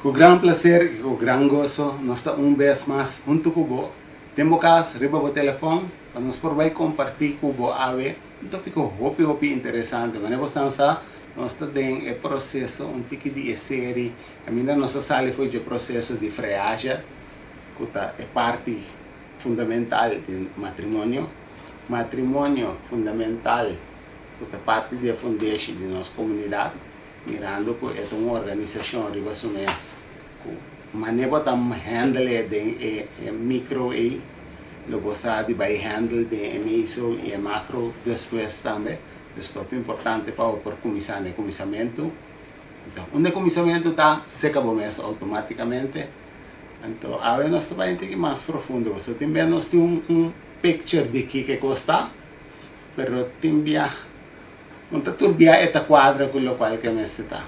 Ku gran plaser i ku gran goso nos ta un bes mas huntu ku bo den bo kas riba bo telefòn pa nos por bai kompartí ku bo awe un tópiko hopi hopi interesante. Manera bo stan sa nos ta den e proseso un tiki di e seri kaminda nos a sali for dje proseso di freasia ku ta e parti fundamental di matrimonio. Matrimonio fundamental ku ta parti di e fundeshi di nos komunidat. Mirando ku e ta un organisashon riba su mes ku mane bo ta handle den e micro ei lo bo sa di bai handle den e meso i e macro despues tambe. Dus ta hopi importante pa bo por kuminsá na e kuminsamentu. Anto unda e kuminsamentu ta seka bo mes outomátikamente. Anto awe nos ta bai un tiki mas profundo pasobra tin bia nos tin un picture di kiko e kos ta pero tin bia Un ta turbia e ta cuadra cu locual ke mester ta.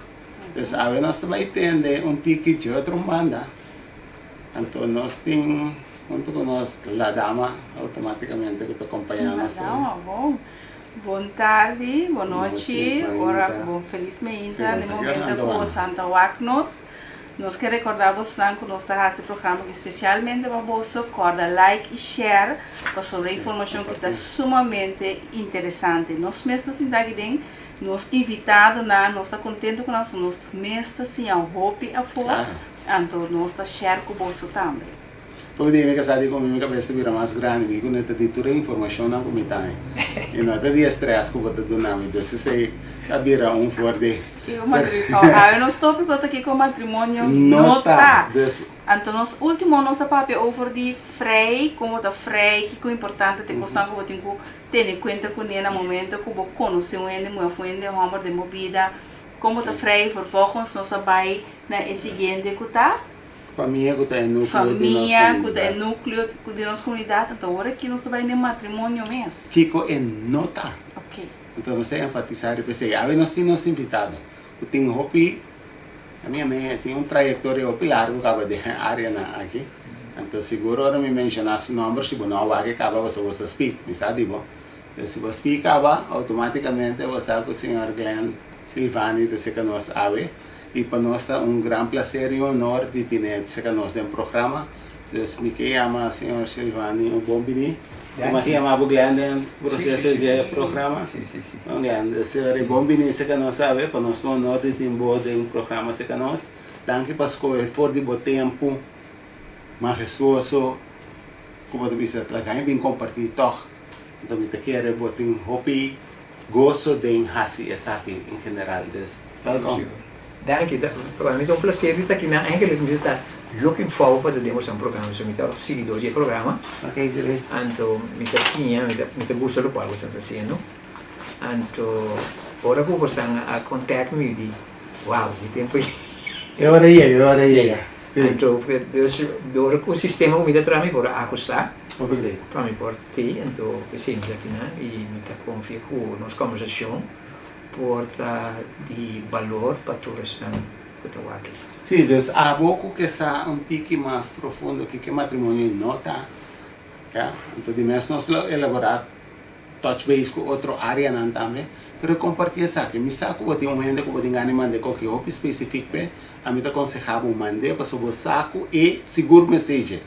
Dus awe nos ta bay tende un tiki dje otro un banda. Anto nos tin hunto cu nos la dama automaticamente cu ta compaña nos. La dama, bon. Bon tardi, bon nochi, ora cu bon feliz meinta na e momento cu bosan ta wak nos. Nos ke recorda bosnan cu nos ta haci programa aki specialmente pa boso. Corda like y share pasobra e informacion cu ta sumamente interesante. Nos mes ta sinta aki den nos invitadonan, nos ta contento cu nan, so nos mes ta siña hopi afo, anto nos ta share cu boso tambe. Poko di mi kasá di ku mi mi kabes ta bira mas grandi, mi ku no ta di tur e informashonnan ku mi ta haña. I no ta di e strès ku bo ta duna mi, dus esei ta bira un for di. Kiko matrimonio, awe nos tópiko ta kiko matrimonio no ta. Anto nos último nos a papia over di frei, kon bo ta frei, kiko importante ta e kosnan ku bo tin ku tene kuenta kuné na momento ku bo konosé un hende muhé òf un hende hòmber den bo bida, kon bo ta frei, vervolgens nos a bai na e siguiente ku ta. Famia ku ta e núkleo di nos Famia ku ta e núkleo di nos komunidat. Anto ora ki nos ta bai den matrimonio mes. Kiko e no ta. Ok. Anto nos ta enfatisá riba esei. Awe nos tin nos invitado ku tin hopi, ami a mi tin un trayektoria hopi largu kaba den e áreanan aki. Anto sigur ora mi menshoná su nòmber si bo no a wak e kaba pasobra bo sa spik. Mi sa di bo. Entonces si bo spik kaba outomátikamente bo sa ku señor Glenn Silvani ta seka nos awe. I pa nos ta un gran placer i honor di tine cerca nos den programa. Dus mi ke yama señor Silvani un bon bini. Bo mag yama bo Glenn den proceso dje programa? Bon Glenn, dus e bon bini cerca nos awe. Pa nos ta un honor di tin bo den programa cerca nos. Danki pa scoge for di bo tempo mahestuoso cu bo ta bisa laga mi bin comparti toch. Anto mi ta kere bo tin hopi goso den hasi esaki en general. Dus welkom. Danki. Pa mi ta un placer di ta aki nan. Eigenlijk mi ta looking forward pa ta den boso programa. So mi ta siguidor di e programa. Ok, great. Anto mi ta siña, mi ta gusta lokual boso ta hasiendo. Anto ora ku boso a contact mi, mi di wow, mi tempu a yega. E ora a yega, e ora a yega. Si. Anto dus dor ku sistema ku mi ta traha mi por a ahusta. Hopi great. Pa mi por Ti, anto p'esei mi ta akinan i mi ta konfia ku nos kòmbersashon por ta di balor pa tur esnan ku ta wak aki. Sí, dus abo ku ke sa un tiki mas profundo kiko e matrimonio no ta, ya, anto di mes nos lo elaborá, touch base ku otro áreanan tambe, pero kompartí esaki. Mi sa ku bo tin un hende ku bo tin gana di mand'é koki hopi spesifik p'e, ami ta konsehá bo mand'é pasobra bo sa ku e sigur mester dje.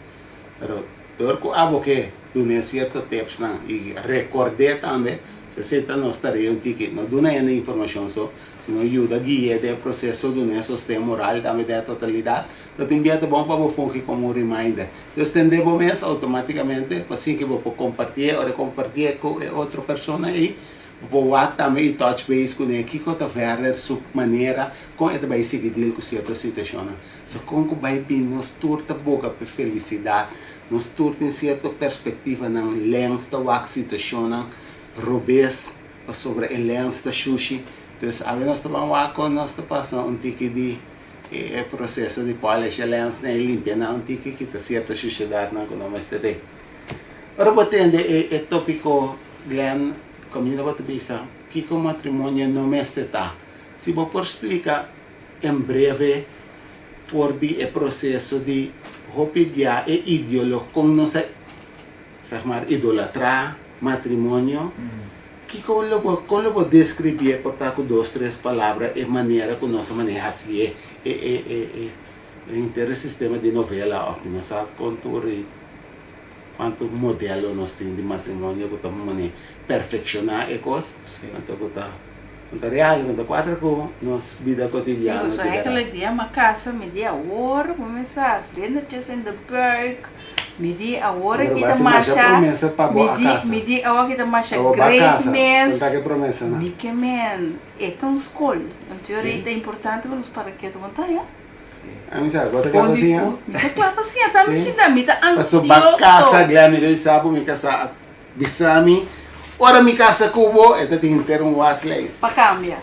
Pero dor ku abo ke dun'é sierto tipsnan i rekord'é tambe, si esei ta nos tarea un tiki, no duna hende informashon so, sino yuda gui'é den e proseso, dun'é sosten moral tambe den e totalidat, ta tin bia ta bon pa bo fungi komo un reminder. Entonces tend'é bo mes outomátikamente pa sin ke bo por kompartié ora e kompartié ku e otro persona ei, bo por wak tambe i touch base kuné kiko ta verder su manera kon e ta bai sigui deal ku sierto situashonnan. So kon ku bai bin nos tur ta boga p'e felisidat, nos tur tin sierto perspektivanan, lens ta wak situashonnan robes pasobra e lens ta shushi. Dus awe nos ta ban wak kon nos ta pasa un tiki di e proseso di polish e lensnan i limpia nan un tiki kita sierto shushedatnan ku no mester den. Ora bo tende e topiko Glenn kaminda bo ta bisa kiko matrimonio no mester ta, si bo por splika En breve for di e proceso di hopi bia e ideolo con nos a zeg maar idolatra matrimonio, kico lo bo con lo bo describie por ta cu dos tres palabra e manera cu nos a maneha haci e e e e. Henter e sistema di novela òf mi no sa kon tur i kuantu modelo nos tin di matrimonio ku ta mane perfekshoná e kos, anto ku ta no ta real, no ta kuadra ku nos bida Sí, kotidiano pasobra di bèrdat. eigenlijk dia mi a kasa mi di awor bo mi sa vlindertjes in de buik, mi di awor Pero aki bo ta hasi masha masha, promesa pa bo mi a di kasa. mi di awor aki ta masha Pa bo ba great kasa, mes, kon ta ki promesanan? mi ke men e ta un skol, anto ta importante pa nos para ketu bo ta ya. Ami sa, bo ta kla pa siña? Mi ta kla pa siña, ta mi sinta, mi ta Paso ba kasa, ansioso. Glenn, mi debe sa bo mi kasa a bisa mi, ora mi kasa ku bo, e ta tin henter un waslijst. Pa kambia.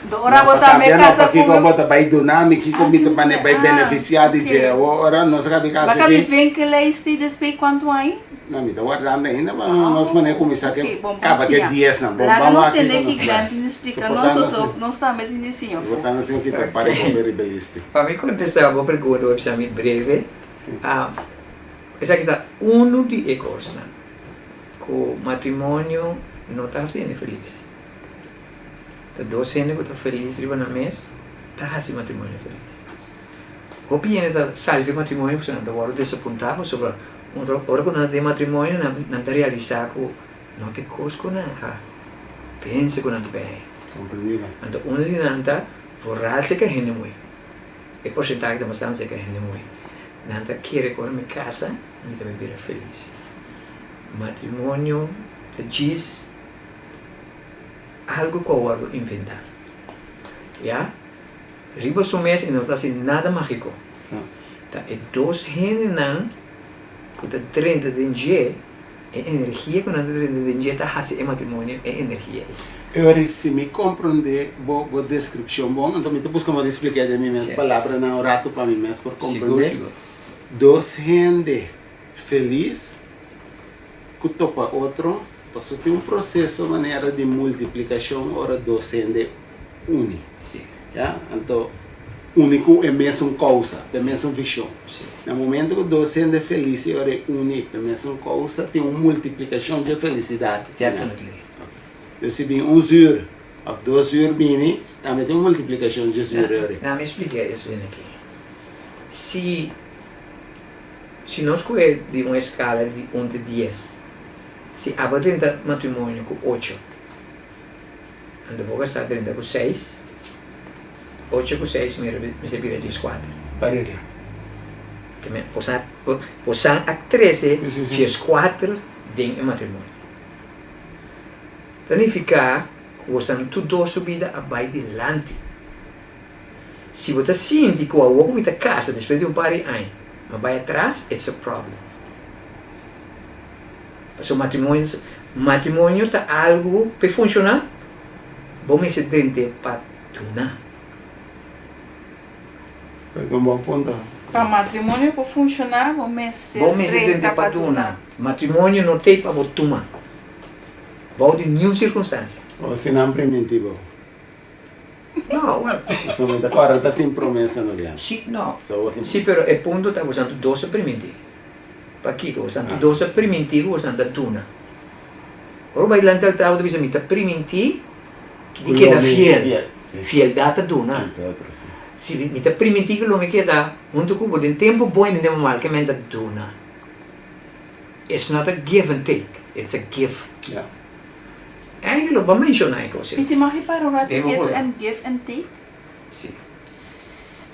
Do ora No, bo pa tambe kambia no, kasa ku pakiko mi. bo ta bai duna mi, kiko Ah, mi ta bane bai ah, benefisiá di dje. ok. Awor ora nos a kabi Ba kasa kabi aki. winkellijst di despues kuantu aña? No, mi ta wardando ainda, pa nos mane kuminsá Ok, ke bon, bon kaba ke siña. diesnan. Bon, Laga ban nos wak tende kiko ki nos Glenn bai. tin di splika nos, Soportando paso si. nos tambe tin di siña afó. Soportando sin kita pare ku riba listi. Pa mi kontestá bo pregunta, bo bisa mi breve. Esaki ta unu di e kosnan ku matrimonio no ta hasi hende felis. Ta dos hende ku ta felis riba nan mes ta hasi matrimonio felis. Hopi hende ta sali di matrimonio pasobra nan ta wòrdu desapuntá pasobra ora ku nan ta den matrimonio nan ta realisá ku no ta e kos ku nan a pensa ku nan ta bai. Anto unu di nan ta vooral serka hende muhé. E porsentahe ta bastante serka hende muhé. Nan ta kere ku ora mi kasa mi ta bai bira felis. Matrimonio ta djis algu ku a wòrdu inventá. Ya. Riba su mes e no ta hasi nada magiko. Ta e dos hendenan ku ta drenta den dje, e energia ku nan ta drenta den dje ta hasi e matrimonio e energia ei. Eury, si mi komprondé bo bo deskripshon bon, anto mi ta buska moda di spliká den mi mes palabranan un ratu pa mi mes por komprondé. Dos hende felis ku topa otro, pasobra tin un proseso manera di multiplikashon ora dos hende uni. Ya, anto uni ku e mesun kousa, ku e mesun vishon. Na momento ku dos hende felis i ora e uni ku e mesun kousa, tin un multiplikashon dje felisidat. Definitely. Dus si bin un zür òf dos zür bini, tambe tin un multiplikashon dje zür ora. Na mi splika es bin aki. Si si nos kohe di un eskala di un te dies, si abo drenta matrimonio ku ocho, Anto bo kasa 30 ku seis, ocho ku seis mester bira dieskuater. Pareja. Ke men, bo sa, bo sa a trese dieskuater den e matrimonio. Ta nifiká ku bo san tur dos su bida a bai dilanti. Si bo ta sinti ku awor ku mi ta kasa despues di un par di aña, mi a bai atras, it's a problem. Pasobra matrimonio, matrimonio ta algu p'e funshoná, bo mester drent'é pa duna. Esei ta un bon punto. Pa matrimonio por funshoná, bo mester Bo mester drenta drent'é pa pa duna. duna. Matrimonio no t'ei pa bo tuma, bou di niun sirkunstansia. O si nan primintí bo. No, well. Pasobra mi ta kòrda ta tin promesa no Glen. Sí, no. Sí, pero e punto ta ku Santu dos a primintí. Pakiko? Santu dos a primintí ku boso ta duna. Ora bo bai dilanti altar bo ta bisa mi ta primintí di keda fiel. Fieldat ta duna. Si mi ta primintí ku lo mi keda huntu ku bo den tempu bon i den tempu mal, ke men ta duna. It's not a give and take, it's a give. Eigenlijk lo bo a menshoná e kos ei. Mi tin mag di para un ratu ketu en give and take? Si.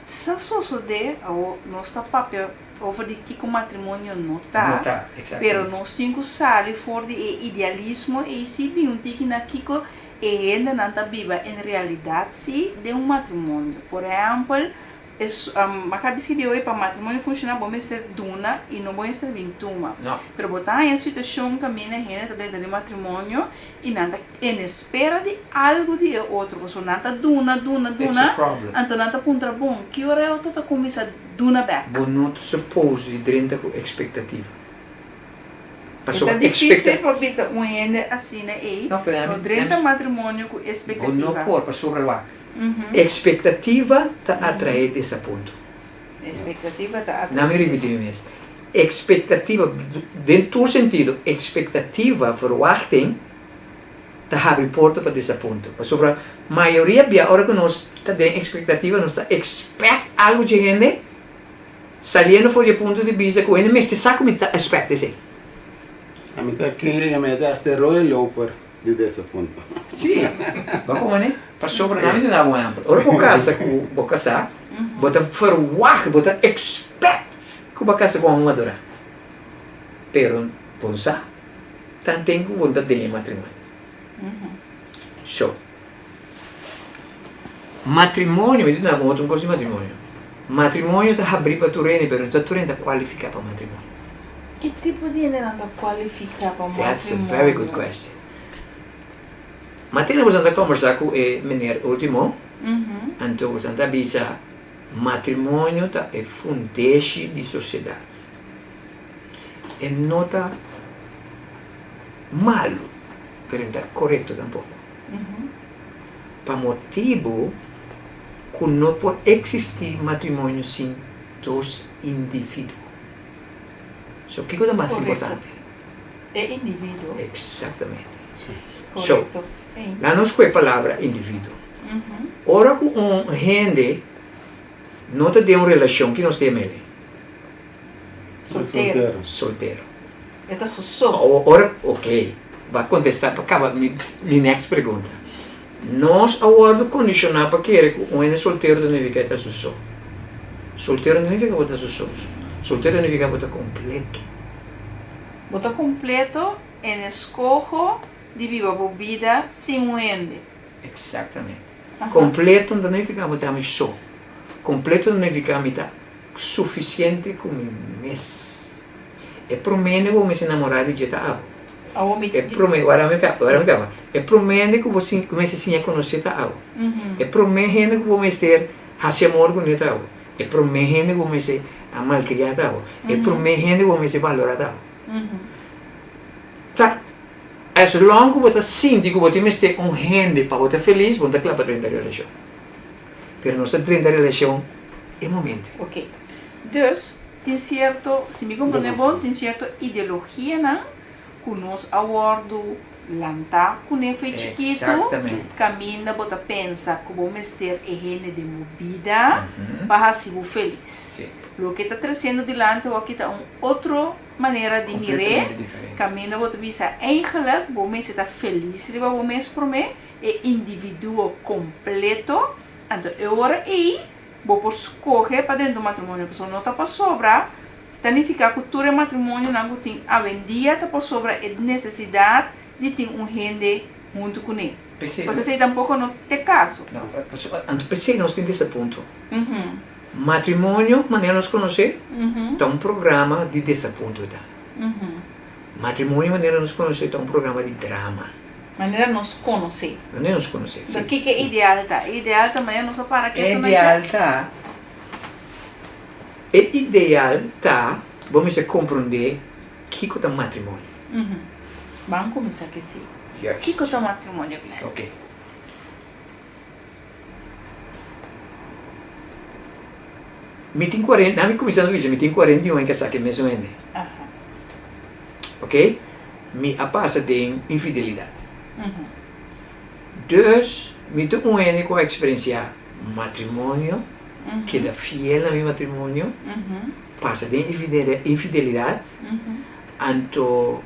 Sa sosodé awor nos ta papia over di kiko matrimonio no ta, No ta, exactamente. pero nos tin ku sali for di e idealismo ei si bin un tiki na kiko e hendenan ta biba en realidat si den un matrimonio. Por ehèmpel, es a kabi skibi oe pa matrimonio funshoná bo mester duna i no bo mester bin tuma. No. Pero bo ta haña situashon kaminda hende ta drenta den matrimonio i nan ta en espera di algu di e otro, pasobra nan ta duna, duna, It's a duna, problem. anto nan ta puntra, Bon, ki ora e otro ta kuminsá duna bèk? Bo no ta suppose di drenta ku ekspektativa. E Pasobra ta difísil ekspekta. pa bisa un hende asina ei, No, pero no ami, drenta ami, matrimonio ku bo no espektativa. por, pasobra wak, ekspektativa ta atraé desapunto. Ekspektativa ta atraé Na mi ripití mi mes. Ekspektativa, den tur sentido, ekspektativa, verwachting, ta habri porta pa desapunto. Pasobra mayoria bia ora ku nos ta den ekspektativa nos ta expect algu dje hende Saliendo for di e punto di bista ku hende mester sa ku mi ta expect esei. Ami ta kere yama e hasta e royal loper di desapunto. Sí, bo a pone pasobra nan mi duna bo un ehempel. Ora bo kasa ku bo kasá, bo ta verwagt, bo ta expect ku bo a kasa ku un hòmber madurá. Pero bo no sa tanten ku bo no ta den e matrimonio. So, matrimonio, mi ta duna bo otro un kos di matrimonio. Matrimonio ta habrí pa tur hende, pero no ta tur hende ta kualifiká pa matrimonio. Ki tipo di hendenan ta kualifiká pa matrimonio? That's a very good question. Matina boso ta kombersá ku e meneer último, anto boso ta bisa matrimonio ta e fundeshi di sosiedat. E no ta malu, pero e no ta korekto tampoko. Pa motibu ku no por eksistí matrimonio sin dos individuo. So kiko ta mas importante? E individuo. Eksaktamente. So, laat nos ku e palabra individuo. Ora ku un hende no ta den un relashon, ki nos ta yama el'e? Soltero. Soltero. E ta su so. Ora, ok, bo a kontestá pa kaba mi mi next pregunta. Nos a wòrdu kondishoná pa kere ku un hende soltero ta nifiká e ta su so. Soltero no nifiká bo ta su so. Soltero ta nifiká bo ta kompleto. Bo ta kompleto en eskoho di biba bo bida sin un hende. Eksaktamente. Kompleto no ta nifiká bo ta mi so. Kompleto ta nifiká mi ta Sufisiente ku mi mes. E promé hende ku bo mester namorá di dje ta abo. E promé, wara mi kaba, wara mi kaba. E promé hende ku bo mester siña konosé ta abo. E promé hende ku bo mester hasi amor kuné ta abo. E promé hende ku bo mester a malkriá ta abo. E promé hende ku bo mester balorá ta abo. Ta as long ku bo ta sinti ku bo tin mester un hende pa bo ta felis, bo no ta kla pa drenta relashon. Pero nos ta drenta relashon e momento. Ok. Dus, tin sierto, si mi comprende bon, tin sierto ideologianan ku nos a wòrdu lantá kuné fo'i chikitu, kaminda bo ta pensa ku bo mester e hende den bo bida pa hasi bo felis. Loke ta tresiendo dilanti awor ta un otro manera di mir'é, kaminda bo ta bisa eigenlijk bo mester ta felis riba bo mes promé e individuo completo, anto e ora ei bo por scoge pa drenta un matrimonio, pasobra no ta pasobra ta nifica cu tur e matrimonionan cu tin awendia ta pasobra e necesidad di tin un hende hunto cune. Pasobra esey tampoco no t'e caso. No, anto p'esey nos tin desapunto. Matrimonio manera nos conoce ta un programa di desapunto ta. Matrimonio manera nos conoce ta un programa di drama. Manera nos konosé. Manera nos konosé, si. Kiko e ideal ta? E ideal ta manera nos a para ketu na dje. E ideal ta, e ideal ta, bo mester komprondé kiko ta matrimonio. Ban kuminsá ku esei. Juist. Kiko ta matrimonio, Glenn? Ok. Mi tin kuarenta, na mi kuminsá ta bisa mi tin 41 aña kasá ku e mesun hende. Ok. Mi a pasa den infidelidat. Dus mi ta un hende ku a eksperensiá matrimonio, keda fiel na mi matrimonio, pasa den infidelidat, anto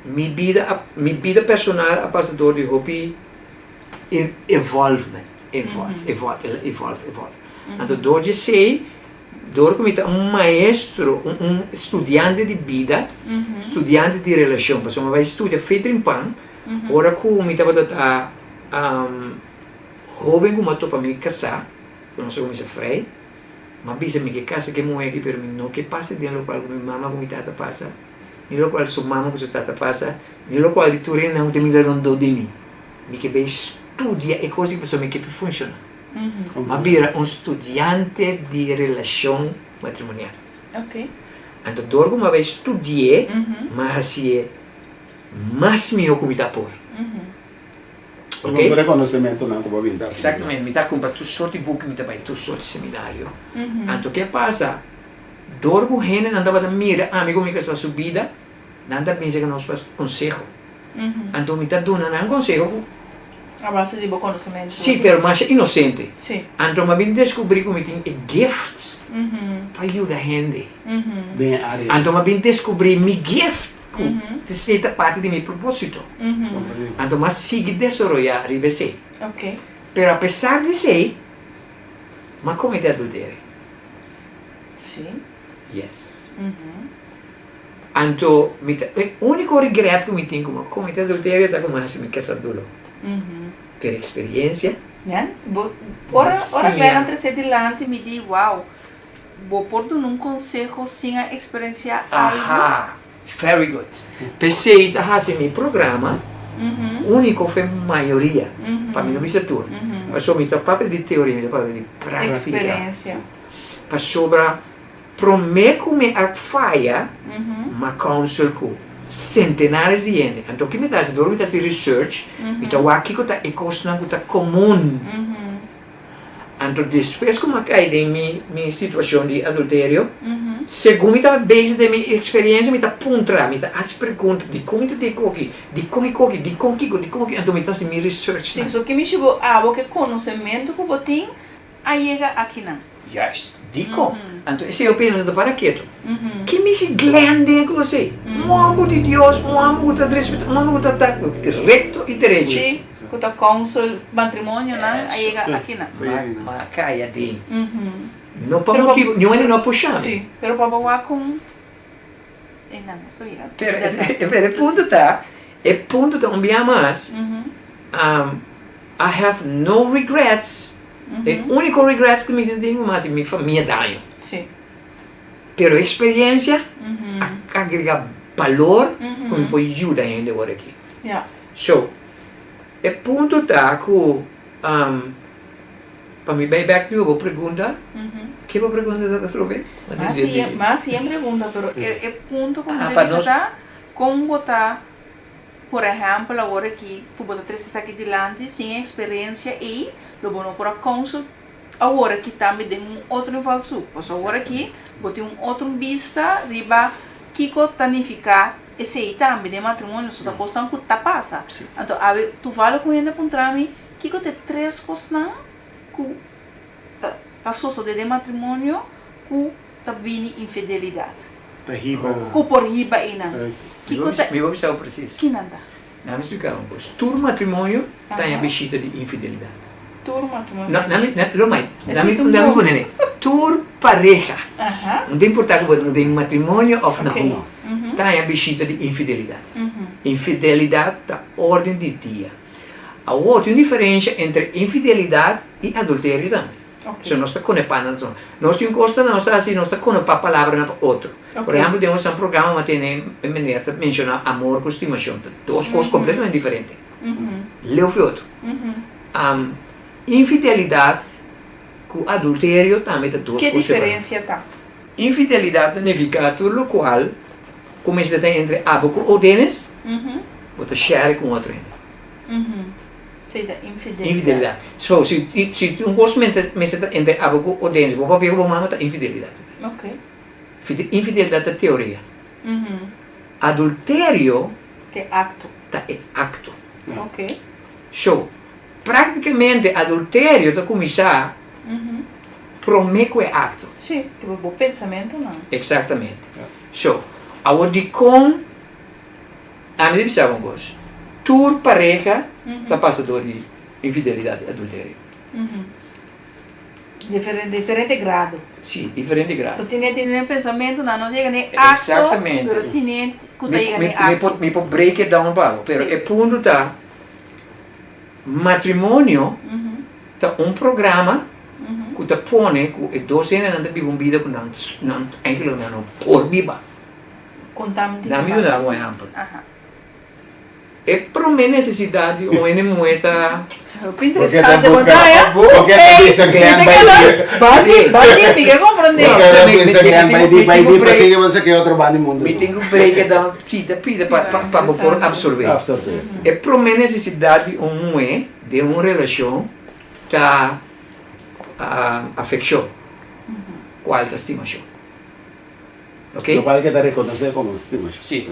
mi bida a mi bida personal a pasa dor di hopi evolvement, evolve, evolve, evolve, evolve. Anto dor di esei Dor ku mi ta un maestro, un studiante di bida, studiante di relashon, pasobra mi a bai studia fe trimpan, ora ku mi tabata ta hoben ku mi a topa mi kasá, ku nos a kuminsá frei, mi a bisa mi ke kasa ku e muhé aki pero mi no ke pasa den lokual ku mi mama ku mi tata pasa, ni lokual su mama ku su tata pasa, ni lokual di tur hendenan ku ta mira rondó di mi. Mi ke bai studia e kos aki pasobra mi ke por funshoná. M'a bira un studiante di relashon matrimonial. Anto dor ku m'a bai studi'é, m'a hasié mas mihó ku mi ta por. Bo tin rekonosementunan ku bo bin ta. Eksaktamente. Mi ta kumpra tur sort di buki, mi ta bai tur sort di seminario. Anto ke pasa? Dor ku hendenan tabata mira ami ku mi kasá su bida, Nan ta bisa ku nos pa konseho. Anto mi ta duna nan konseho ku. A base di bo konosementu. Sí, pero masha inosente. Sí. Anto mi a bin deskubrí ku mi tin e gift. Pa yuda hende. Den e área. Anto m'a bin deskubrí mi gift ku esei ta parti di mi propósito. Anto m'a sigui desaroyá riba esei. Pero apesar di esei, m'a kometé adulterio. Yes. Anto mi ta, e úniko regret ku mi tin ku m'a kometé adulterio ta ku m'a hasi mi kasa dulo. Per experiencia. Nen, bo, ora, ora Glenn a trece dilanti mi di, wow, bo por duna un conseho sin a experiencia algo? Aha, very good. P'esey ta haci mi programa unico fe mayoria, pa mi no bisa tur, pasobra mi ta papia di teoria, mi ta papia di practica. Experiencia. Pasobra Promé ku mi a faya, m'a counsel ku sentenares di hende. Anto ki mi ta hasi? Dor mi ta hasi research, mi ta wak kiko ta e kosnan ku ta komun. Anto despues ku m'a kai den mi mi situashon di adulterio, segun mi tabata bezig den mi eksperensia, mi ta puntra, mi ta hasi pregunta, dikon mi ta den koki? Dikon e koki? Dikon kiko? Dikon kiko? Anto mi ta hasi mi researchnan. Sí, so ki mishi bo abo ku e konosementu ku bo tin a yega akinan? Juist. Dikon? Anto esei opinion no ta para ketu. Ki misi Glenn den ku esei? Un homber di Dios, un homber ku ta respeta, un homber ku ta ta recto i derecho. Sí, ku ta counsel matrimonionan a yega akinan. Ma a kaya den. No pa motibu, niun hende no a pusha mi. Sí, pero pa bo wak kon einan esto yega. Pero e punto ta, e punto ta un bia mas, I have no regrets. E úniko regrets ku mi tin tin mas mi famia daño. Sí. Pero e eksperiencia a agrega balor ku mi por yuda hende ora aki. Ja. So, e punto ta ku pa mi bai bek riba bo pregunta, ke bo pregunta ta atrobe? Mas mas sien pregunta, pero e punto ku mi ta bisa ta kon bo ta. Por ehèmpel, awor aki ku bo ta trese esaki dilanti, sin e eksperensia ei, lo bo no por a konsult awor aki tambe den un otro invalshoek. Pasobra awor aki bo tin un otro bista riba kiko ta nifiká esei tambe den matrimonio. So ta kosnan ku ta pasa. Anto awe tuvalo ku hende a puntra mi kiko ta e tres kosnan ku ta ta sosodé den matrimonio ku ta bini infidelidat. Ta hiba. Ku por hiba einan. Kiko ta. Mi bo bisa bo presis. Kinan ta? Nan mi splika un kos. Tur matrimonio ta haña bishita di infidelidat. Tur matrimonio. No, nan mi, lo mai. Nan mi, nan mi pone ne. Tur pareha. No ta importa ku bo ta den matrimonio òf no. Ta haña bishita di infidelidat. Infidelidat ta orden di dia. Awor tin un diferensha entre infidelidat i adulterio tambe. So nos ta konepá nan so. Nos tin un kos ta nos ta hasi, nos ta konepá palabranan pa otro. Por ehèmpel den un programa mi a tene e meneer ta menshoná amor ku stimashon. Ta dos kos kompletamente diferente. Leu fi otro. Infidelidat ku adulterio tambe ta dos Ke kos separá. diferensia ta? Infidelidat ta nifiká tur lokual ku mester ta entre abo ku Odenes, bo ta share ku un otro hende. Esei ta infidelidad. Infidelidad. So, si si un kos mester ta entre abo ku odense, bo papia ku bo mama ta infidelidad. Ok. Infidelidad ta teoria. Adulterio Ta e akto. Ta e akto. Ok. So, praktikamente adulterio ta kuminsá promé ku e akto. Si, ku bo pensamentunan. Eksaktamente. So, awor dikon Ami ta bisa bo un kos, tur pareha ta pasa dor di infidelidat i adulterio. Diferente grado. Si, diferente grado. So tin hende tin pensamentu nan no ta yega n'e akto, pero tin hende ku ta yega n'e akto. Mi por break it down pa bo, pero e punto ta, matrimonio ta un programa ku ta pone ku e dos hendenan ta biba un bida ku nan eigenlijk nan no por biba. Konta mi di Dami yuda un ehèmpel. E promé nesesidat di un hende muhé ta. Hopi interesante bo ta ya. Bo ke ta bisa Glenn bai di. Bati, bati, mi ke komprendé. Bo ke ta bisa Glenn bai di, bai di, pa sigui bo sa ke otro banda di mundu. Mi tin ku break it down pida pida pa pa bo por absorbé. Absorbé, si. E promé nesesidat di un muhé den un relashon ta afekshon, kual ta stimashon. Ok. Lokual ke ta rekonosé komo stimashon. Si.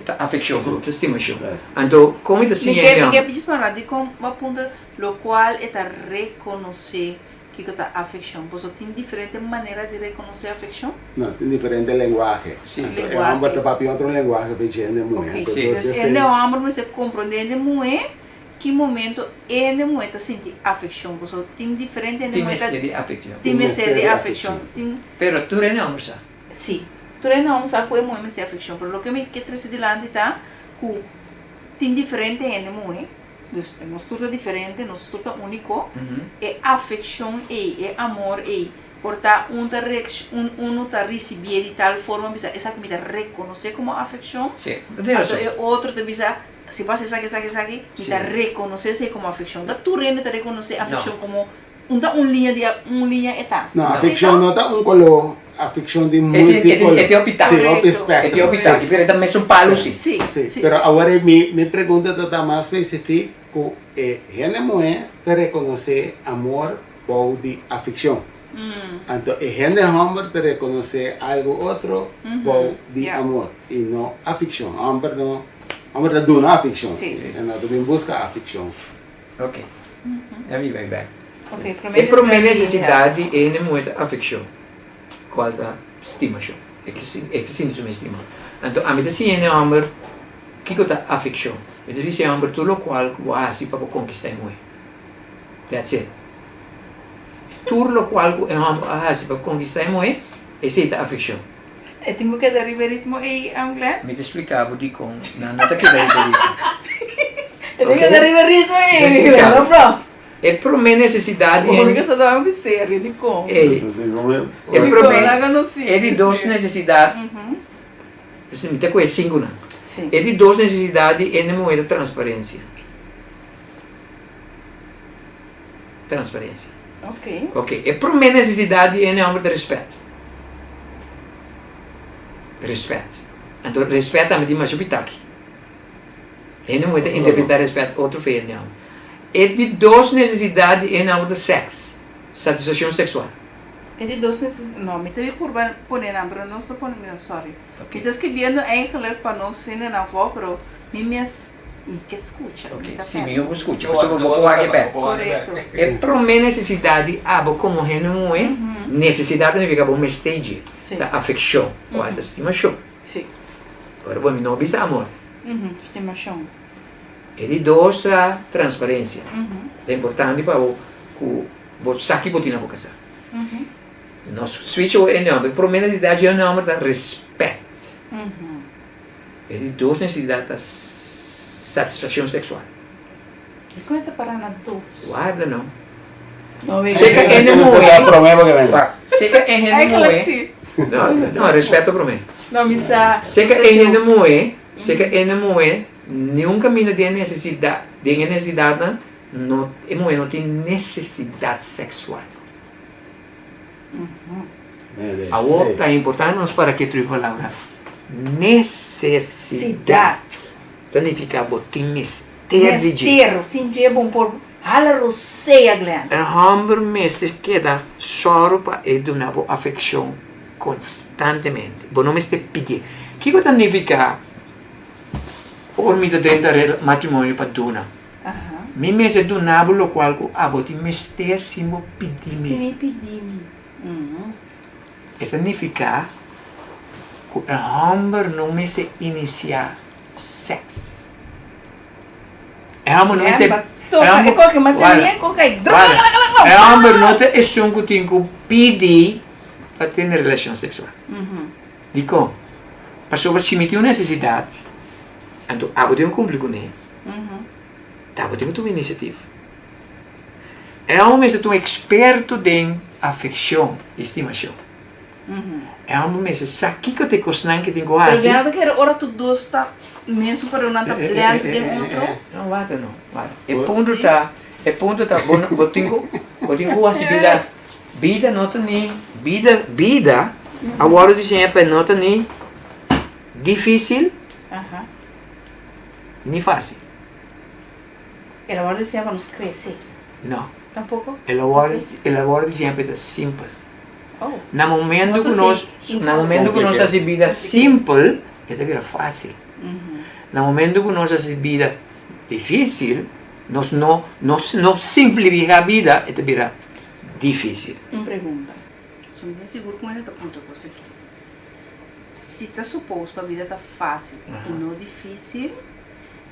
Ta afekshon, ta stimashon. Anto, kon mi ta siña Mi e ke pidi su palabra, dikon bo a puntra lokual e ta rekonosé Kiko ta afekshon? Boso tin diferente manera di rekonosé afekshon? No, tin diferente lenguahe. Sí. Anto e hòmber ta papia otro lenguahe fe dje hende muhé. Ok. Anto Sí. dor Dus di hende esei. hòmber mester komprondé hende muhé ki momento e hende muhé ta sinti afekshon. Boso tin diferente hende Tin muhé ta mester di afekshon. tin mester di afekshon. Tin. Pero tur hende hòmber sa. Sí. Tur hende hòmber sa ku e muhé mester afekshon. Pero loke mi ke trese dilanti ta ku tin diferente hende muhé. Dus nos tur ta diferente, nos tur ta úniko. E afekshon ei, e amor ei, por ta un ta un unu ta risibié di tal forma bisa esaki mi ta rekonosé komo afekshon, Sí, bo tin anto rason. e otro ta bisa si pasa esaki, esaki, esaki, mi ta Sí. rekonosé esei komo afekshon. Ta tur hende ta rekonosé No. afekshon komo un ta un liña di un liña e ta. No, No. afekshon no ta un koló, afekshon tin E tin, e tin, multikoló. e tin hopi taki. Sí, hopi Korekto. E spektro. tin hopi Sí. taki, pero e ta mesun palu sí. Sí, Sí, sí, pero sí. awor e mi mi pregunta ta ta mas specific ku e hende muhé ta rekonosé amor bou di afekshon. Anto e hende hòmber ta rekonosé algu otro bou di amor i no afekshon. Hòmber no, hòmber ta duna afekshon, e no ta bin buska afekshon. Ok, ya mi bai bek. Ok, promé E promé nesesidat nesesidat di e hende muhé ta afekshon, kual ta stimashon. E ke e ke sinti su mes stimá. Anto ami ta siña hende hòmber kiko ta afekshon. Mi ta bisa e hòmber tur lokual ku bo hasi pa bo konkistá e muhé. That's it. Tur lokual ku e hòmber a hasi pa konkistá e muhé, esei ta afekshon. E tin ku keda riba e ritmo ei, Oom Glenn? Mi ta splika bo dikon nan no ta keda riba e ritmo. E tin keda riba e ritmo ei, no bro? E promé nesesidat di Bo hende. sa ta hopi serio, dikon? Ei, e promé, e di dos nesesidat, mi ta kohe sinkunan. E di dos nesesidat di hende muhé ta transparensia. Transparencia. Ok. Ok, e prome necesidad di hende homber ta respet. Respet. Anto respet tambe tin masha pitaki. Hende muher ta interpreta respet otro fe hende homber. E di dos necesidad di hende homber ta sex, satisfaccion sexual. E di dos necesidad, no, mi ta bin purba pone nan, pero nos ta pone, no, sorry. Mi ta scribiendo eigenlijk pa nos hende nan for, pero mi mes mi ke scucha. Ok, si mi por scucha, pasobra bo por wak e bek. Correcto. E prome necesidad di abo como hende muhe, necesidad ta nifica bo mester dje, ta afeccion cual ta stimacion. Si. Ora bo mi no bisa amor. Stimacion. E di dos ta transparencia. Ta importante pa bo cu bo sa ki bo tin na bo casa. Nos switch awor e nomber. E prome necesidad dje nomber ta respet. E di dos necesidad ta satisfaccion sexual. Dikon e ta para na dos? Warda no. No wega. Seca hende Entonces muhe. ta prome porque ven. Wak, seca e hende Eigenlijk muhe. si. No, no, respeto prome. No, mi sa. Seca e hende muhe, seca e hende muhe, niun camino den necesidad, den e necesidadnan, no, e muhe no tin necesidad sexual. Awor ta importante nos para ke tur e palabra nesesidat ta nifiká bo tin mester di dje. Mester, sin dje bo por hala rosea, Glenn. E hòmber mester keda sòru pa e duna bo afekshon konstantemente. Bo no mester pidié. Kiko ta nifiká ora mi ta drenta matrimonio pa duna? Mi mester duna bo lokual ku abo tin mester sin bo pidi mi. Sin mi pidi mi. E ta nifiká ku e hòmber no mester inisiá sèks. E hòmber no mester. E hòmber no ta esun ku tin ku pidi pa tene relashon seksual. Dikon? Pasobra si mi tin un nesesidat, anto abo tin ku kumpli kuné. Ta bo tin ku tuma inisiativa. E hòmber mester ta un eksperto den afekshon i stimashon. E hòmber mester sa kiko ta e kosnan ke tin ku hasi. Pero den nan ta kere ora tur dos ta mesun pero nan ta blend den otro. No, wak no, wak. E punto ta, e punto ta bo bo tin ku bo tin ku hasi bida, bida no ta ni, bida bida a wòrdu diseñá pa no ta ni difísil. Ni fácil. El a wòrdu diseñá pa nos krese? No. Tampoko? El a wòrdu, el a wòrdu diseñá pa e ta simpel. Oh. Na momento ku nos, na momento ku nos hasi bida simpel, e ta bira fácil. Na momento ku nos hasi bida difícil, nos no, nos no simplifiká bida, e ta bira. Difísil. Un pregunta. So mi ta sigur ku hende ta puntra kos aki. Si ta suppose pa bida ta fásil i no difísil,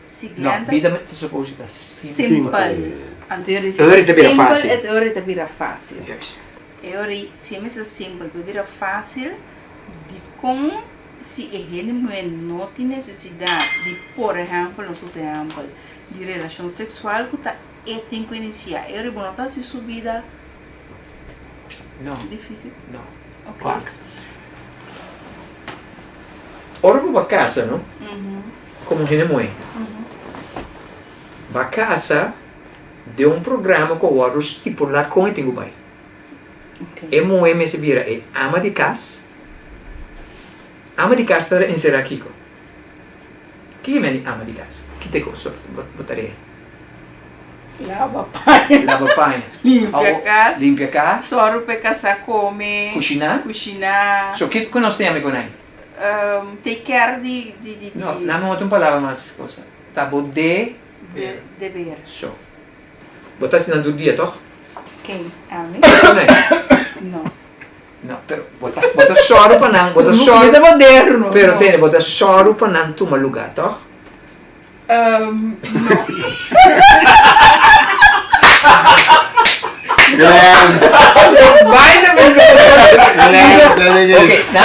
si No, Glenn ta. bida ta suppose ta simpel. Simpel. Anto e ora si E ora ta ta bira simpel, fásil. e ora ta bira fásil. Juist. E ora si e mester simpel pa bira fásil, dikon si e hende muhé no tin nesesidat di, por ehèmpel, nos usa ehèmpel, di relashon seksual ku ta e tin ku inisiá, e ora bo no ta hasi su bida No. difísil? No. Ok. Wak. Ora ku bo a kasa, no? Komo hende muhé, bo a kasa den un programa ku a wòrdu stipulá kon e tin ku bai. E muhé mester bira e ama di kas. Ama di kas ta enserá kiko? Kiko e mende ama di kas? Ki ta e kos bo tarea? Laba paña. Laba paña. Limpia kas. Limpia kas. Sòru pa e kasá kome. Kushiná. Kushiná. So kiko nos ta yama e konai? Take care di. No, nan no ta un palabra mas cosa. Ta bo de. Deber. So. Bo ta asina tur dia toch? Ken? Ami? No. No, pero bo ta, bo ta sòru pa nan, bo ta sòru. Mi ta moderno. Pero tende, bo ta sòru pa nan tuma lugá, toch? No. Ok, na,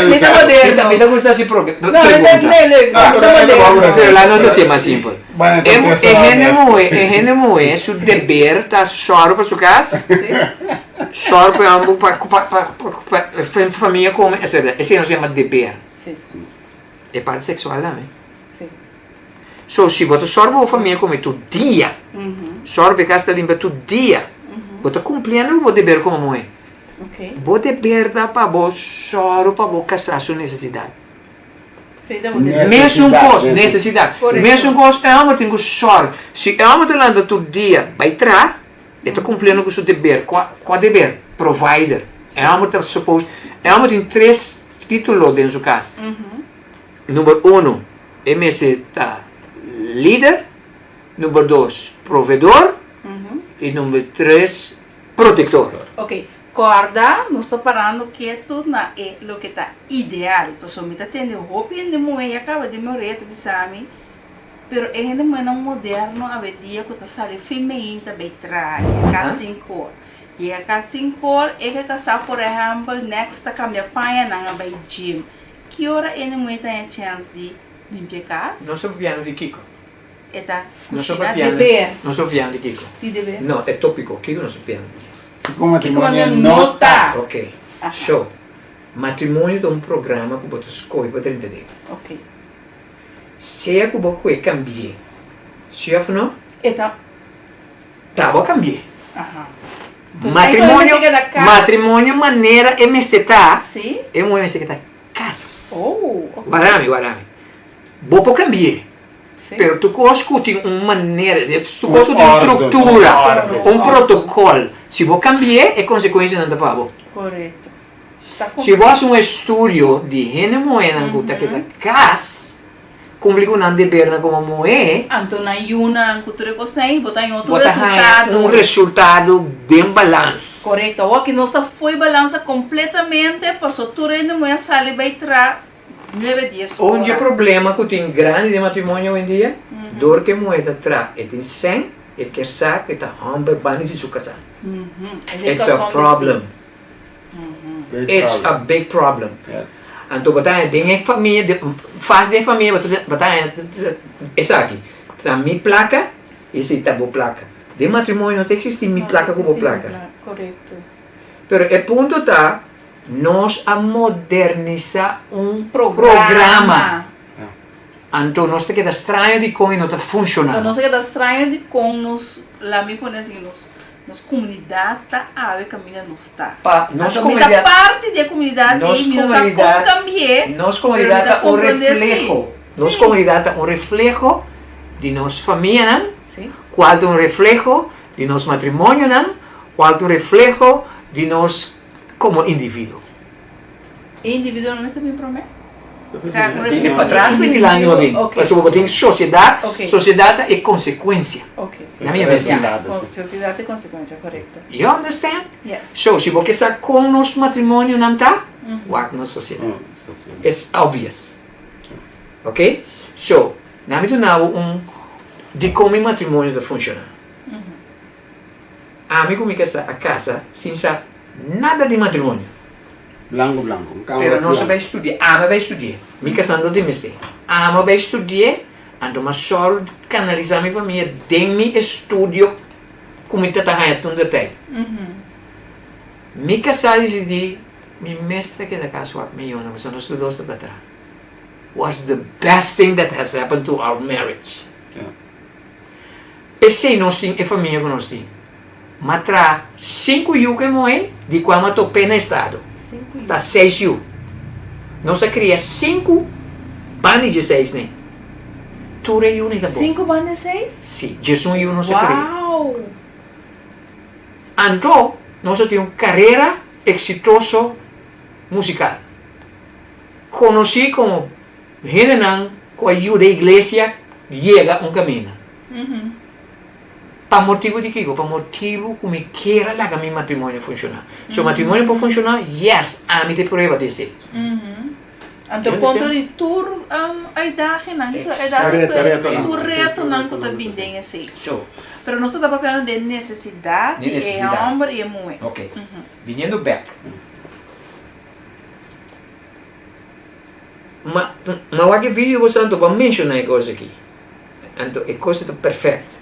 Mi ta moderno. Mi ta gusta hasi pregunta. No, mi ta, mi ta moderno. Pero laat nos hasié mas simpel. Bueno, E, contesta e hende honesto. muhé, e hende muhé su deber ta sòru pa su kas, sòru pa e hòmber pa pa pa pa pa famia kome, etcetera. Esei nos yama deber. Sí. E parti seksual tambe. Sí. So, si bo ta sòru pa bo famia kome tur dia, sòru pa e kas ta limpia tur dia, bo ta kumpliendo ku bo deber komo muhé. Okay. Bo deber ta pa bo sòru pa bo kasá su nesesidat. Mesun kos, nesesidat. Mesun kos e hòmber tin ku sòrg. Si e hòmber ta lanta tur dia bai traha, e ta kumpliendo ku su deber. Kua kua deber? Provider. E hòmber ta suppose, e hòmber tin tres titulo den su kas. Number uno, e mester ta lider, number dos, provedor, i number tres, protektor. Kòrda, nos ta parando ketu na e loke ta ideal, pasobra mi ta tende hopi hende muhé ya kaba di moré ta bisa mi, pero e hende muhénan moderno awendia ku ta sali fin meinta bai traha, yega kas sinkor, yega kas sinkor, e ke kasá por ehèmpel next ta kambia paña nan a bai gym, ki ora e hende muhé ta haña chèns di limpia kas? Nos ta papiando di kiko? E ta kushina deber. Nos ta papiando di kiko? Di deber. No, e tópiko, kiko nos ta papiando di? Kiko matrimonio no ta? Ok, so, matrimonio ta un programa ku bo ta skohe pa drenta den. Ok. Sea ku bo kohe kambi'é, si òf no? E ta. Ta bo kambi'é. Aha. Matrimonio, matrimonio manera e mester ta, Si. e muhé mester keda kas. Oh, ok. Wara mi, wara mi. Bo por kambi'é. Sí. Pero tur kos ku tin un manera, tur Un kos ku tin un orden, struktura, un orden. un protokòl. Si bo kambi'é, e konsekuensianan ta pa bo. Korekto. Ta Si bo hasi un estudio di hende muhénan ku ta keda kas, kumpli ku nan debernan komo muhé, Anto nan yunan ku tur e kosnan ei, bo ta haña otro bo ta haña resultado. un resultado den balans. Korekto. Awor ki nos ta fo'i balansa kompletamente, paso tur hende muhé a sali bai traha Nuebe dies ora. Un dje problema ku tin grandi den matrimonio awendia, dor ku e muhé ta tra e tin sèn, e kier sa ku e ta hòmber banda di su kasá. It's a problem. It's a big problem. Anto bo ta haña den e famia, fas den e famia bo ta haña esaki, ta mi plaka i esei ta bo plaka. Den matrimonio no ta eksistí mi plaka ku bo plaka. Pero e punto ta Nos a modernisá un programa. Anto nos ta keda straño dikon e no ta funshoná. Nos ta keda straño dikon nos, laat mi pone así, nos nos komunidat ta awe kaminda nos ta. Pa nos Anto mi ta komunidat. parti di e komunidat Nos ei, mi no sa kon komunidat, kambi'é, nos pero mi komunidat ta ta un komprondé sí. refleho. Nos Sí. komunidat ta un refleho di nos famianan, Sí. kual ta un refleho di nos matrimonionan, kual ta un refleho di nos Komo individuo. E individuo no mester bin promé? E patras bin dilanti no a bin. Pasobra bo tin sosiedat, sosiedat ta e konsekuensia. Na mi a mester. Sosiedat ta e konsekuensia, korekto. You understand? So, si bo ke sa kon nos matrimonionan ta, wak nos sosiedat. It's obvious. Ok? So, na mi duna bo un dikon mi matrimonio ta funshoná. Ami ku mi kasá a kasa sin sa nada di matrimonio. Blanco blanco, un canvas Pero nos a blanco. bai studia, ami a bai studia, mi kasá no tin mester. Ami a bai studia, anto mi a sòru kanalisá mi famia den mi estudio ku mi ta ta haña tur de tei. Mi kasá a disidí mi mes ta keda kas wak mi yona pasobra nos tur dos ta ta traha. Was the best thing that has happened to our marriage. P'esei nos tin e famia ku nos tin. M'a traha sinku yu ku e muhé di kua m'a top'é na estado. Ta seis yu. Nos a kria sinku ban di dieseis ne. Tur e yunan ta bon. Sinku ban di seis? Si, diesun yu nos a kria. Wow! Anto nos a tin un karera eksitoso musikal. Konosí komo Hendenan ku a yuda iglesia yega un kaminda. Pa motibu di kiko? Pa motibu ku mi kier a laga mi matrimonio funshoná. Si un matrimonio por funshoná, yes, ami ta e prueba di esei. Anto kontra di tur uitdagingan, tur retonan ku ta bin den esei. Pero nos ta ta papiando den nesesidat di e hòmber i e muhé. Ok, biniendo bèk. Ma ma wak e video bo santo bo a menciona e cos aki. Anto e cos ta perfect.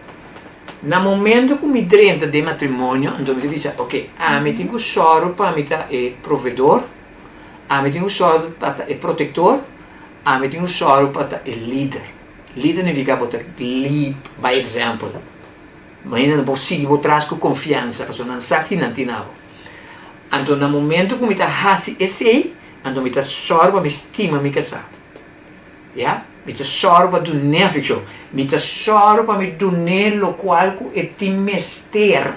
Na momento cu mi drenta den matrimonio anto mi ta bisa ok ami tin cu sòru pa mi ta e proveedor, ami tin cu sòru pa ta e protector, ami tin cu sòru pa ta e lider. Lider nifica bo ta lead by example. Mainda nan por sigui bo tras cu confiansa pasobra nan sa kinan tin abo. Anto na momento cu mi ta haci esey, anto mi ta sòru pa mi stima mi casá. Ya, mi ta sòru pa dun'é afeccion. Mi ta sòru pa mi dun'é locual cu e tin mester.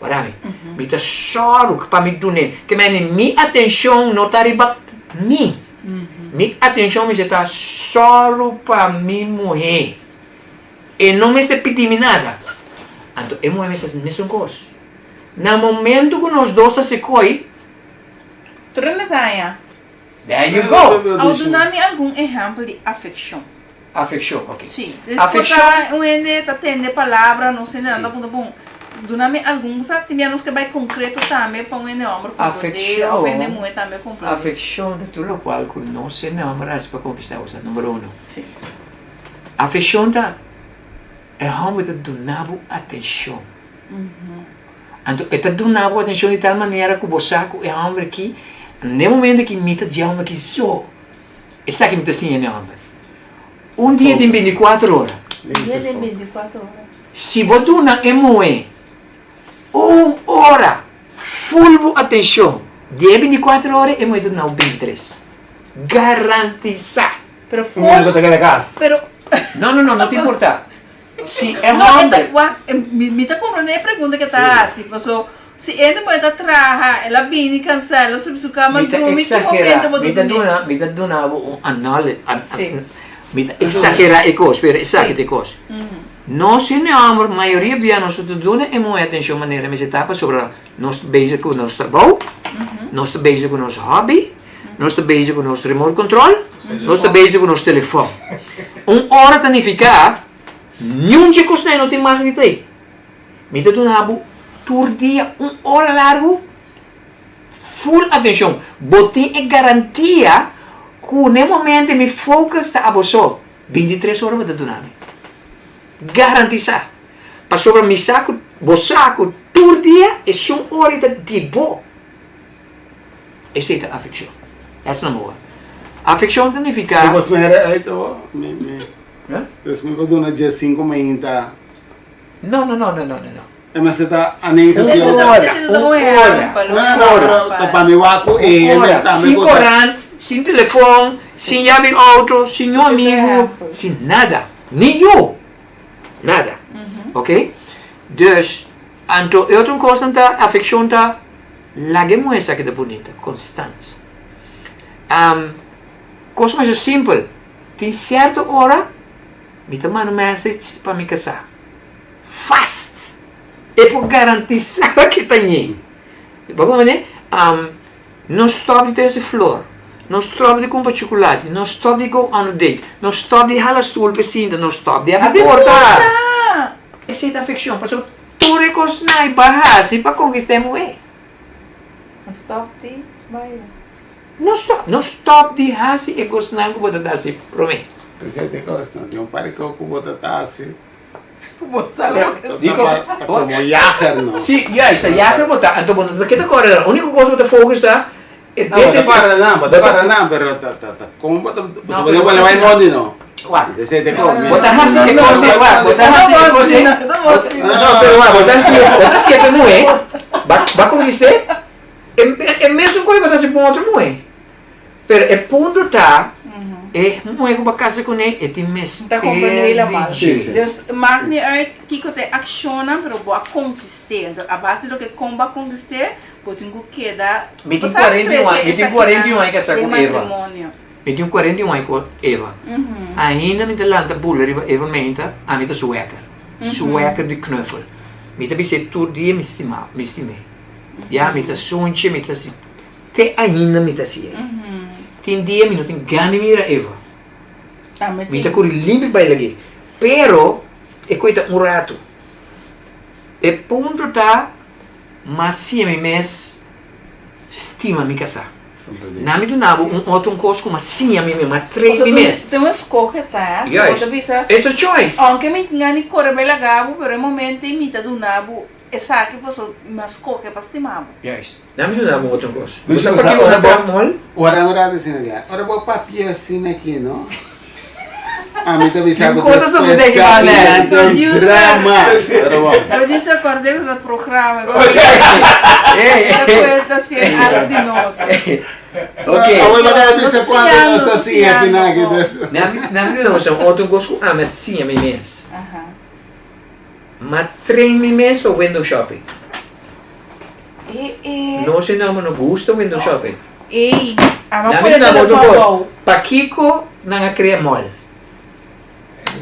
Wara mi? Mi ta sòru pa mi dun'é. Ke mende mi atencion no ta riba mi. Mi atencion mester ta sòru pa mi muhé. E no mester pidi mi nada. Anto e muhé mester haci mesun cos. Na momento ku nos dos ta sekoi. Tur na daña. There you go! Au duna mi algun ehèmpel di afekshon. Afekshon, ok. Si. Despues por ta un hende ta tende palabra, nos hendenan ta puntra, bon, duna mi algun, bo sa, tin bia nos ke bai konkreto tambe pa un hende hòmber komprondé òf hende muhé tambe komprondé. Afekshon ta tur lokual ku nos hende hòmber hasi pa konkistá bo sa, number uno. Si. Afekshon ta e hòmber ta duna bo atenshon. Anto e ta duna bo atencion di tal manera cu bo sa cu e homber aki, n'e momento aki mi ta dje homber aki so. Esaki mi ta siña n'e homber. Un dia tin binticuater ora. Si bo duna e muhe un ora full bo atencion di e binticuater ora, e muhe ta duna bo bintitres. Garantisa! Pero Un muhe cu ta keda cas. No, no, no, no ta importa. Si e No, e ta hòmber. wak, mi mi ta komprendé e pregunta ke ta hasi, paso si hende muhé ta traha, el a bini kansá, el a subi su kama Mi ta drumi, ki eksagerá, momento bo ta mi ta dun'é? duna, mi ta duna bo un anali, an, Sí. mi ta eksagerá e kos, pero esaki ta e kos. Nos hende hòmber, mayoria bia nos no ta duna e muhé atenshon manera mester ta pasobra nos ta bezig ku nos trabou, nos ta bezig ku nos hòbi, Nos ta bezig ku nos remote control, nos ta bezig ku nos telefòn. Un ora ta nifiká niun dje kosnan ei no tin mag di ta ei. Mi ta duna bo tur dia un ora largu full atenshon. Bo tin e garantia ku na e momento mi focus ta abo so, bintitres ora bo ta duna mi. Garantisá. Pasobra mi sa ku bo sa ku tur dia esun ora ei ta di bo. Esei ta afekshon. That's number one. Afekshon ta nifiká. Di bos mere uit o mi mi. Dus mi por duna dje sinku mainta. No no no no no no. E mester ta anei Un ora, un ora. No no no pero ta pa mi wak ku e hende tambe Sin ku ta. korant, sin telefon, sin yabi outo, sin niun amigu, sin nada. Ni yu. Nada. Ok? Dus, anto e otro kosnan ta afekshon ta. Laga e muhé sa keda bunita, konstant. Kos masha simpel. Tin sierto ora mi ta manda un message pa mi kasá. Fast! E por garantisá ke ta ñe. Bo comprende? No stop di trese flor, no stop di cumpra chocolate, no stop di go on a date, no stop di hala stoel p'e sinta, no stop di habri porta. Esey ta afeccion, pasobra tur e cosnan bo a haci pa conquista e muhe. No stop di baila. No stop, no stop di haci e cosnan cu bo ta haci prome. Esey ta e cosnan, tin un par di cos cu bo ta haci. Bo sa loke Ta Diko, ta como jager no. Si, juist, ta jager bo ta, anto bo no ta keda kore nan. Uniko kos bo ta focus ta, No, bo this ta is, kore nan, bo ta bo ta, kore nan, pero ta ta ta kon bo ta, no, pasobra pero bo bo ta lo bai hasi, mondi no. wak, Esei ta kon, bo ta hasi e kos ei, wak, bo ta hasi e kos ei, bo ta, no, pero wak, bo ta hasi, bo ta hasi e pa e muhé, ba ba konkist'é, e e mesun kos bo ta hasi pa un otro muhé. Pero e punto ta, e muhé ku bo a kasa kuné, e tin Ta mester comprende di helemaal. dje. Dus maakt niet uit kiko ta e accionnan, pero bo a conquist'é. Enton a base di loke kon bo a conquist'é, bo tin ku keda, Mi bo tin sa 41 trece mi tin 41 esakinan aña kasá den ku Eva. matrimonio. Mi tin 41 aña ku Eva. Ainda mi ta lanta bula riba Eva meinta, ami ta su wèker. Su wèker di knuffel. Mi ta bis'é tur dia mi stima, mi stim'é. Ya, mi ta sunch'e, mi ta si. Te ainda mi ta hasié. Tin dia mi no tin gana di mira Eva. Mi ta kuri limpi bai lag'é. Pero e koe ta un ratu. E punto ta mas siña mi mes stima mi kasá. Na mi duna bo un otro un kos ku mas siña mi mes, mas train mi mes. Tin un eskohe ta. Juist. It's a choice. Aunke mi tin gana di kore bai laga bo, pero e momento ei mi ta duna bo Esaki paso mi a scoge pa stima bo. Juist. Dame duna bo otro cos. Bo sa pakiko Ora nan bo ta mol? Ora un rato asina la. Ora bo papia asina aki no. Ami ta bisa bo Tin cosas despues cu ta cha kiba bira den Producer. drama. Pero bon. Producer corda cu ta programa. Ta cuenta si algo di nos. Ok. Awor bo ta bisa Nos cuanto siñando, nos ta nos siña aki siñando na aki bo. dus. Dame duna bo otro cos cu ami a siña mi mes. Aha. M'a train mi mes pa window shopping. E e. No si no, no gusta window shopping. Ey, ama Nan pone mi duna bo telefon otro kos. bou. Pakiko nan a krea mall?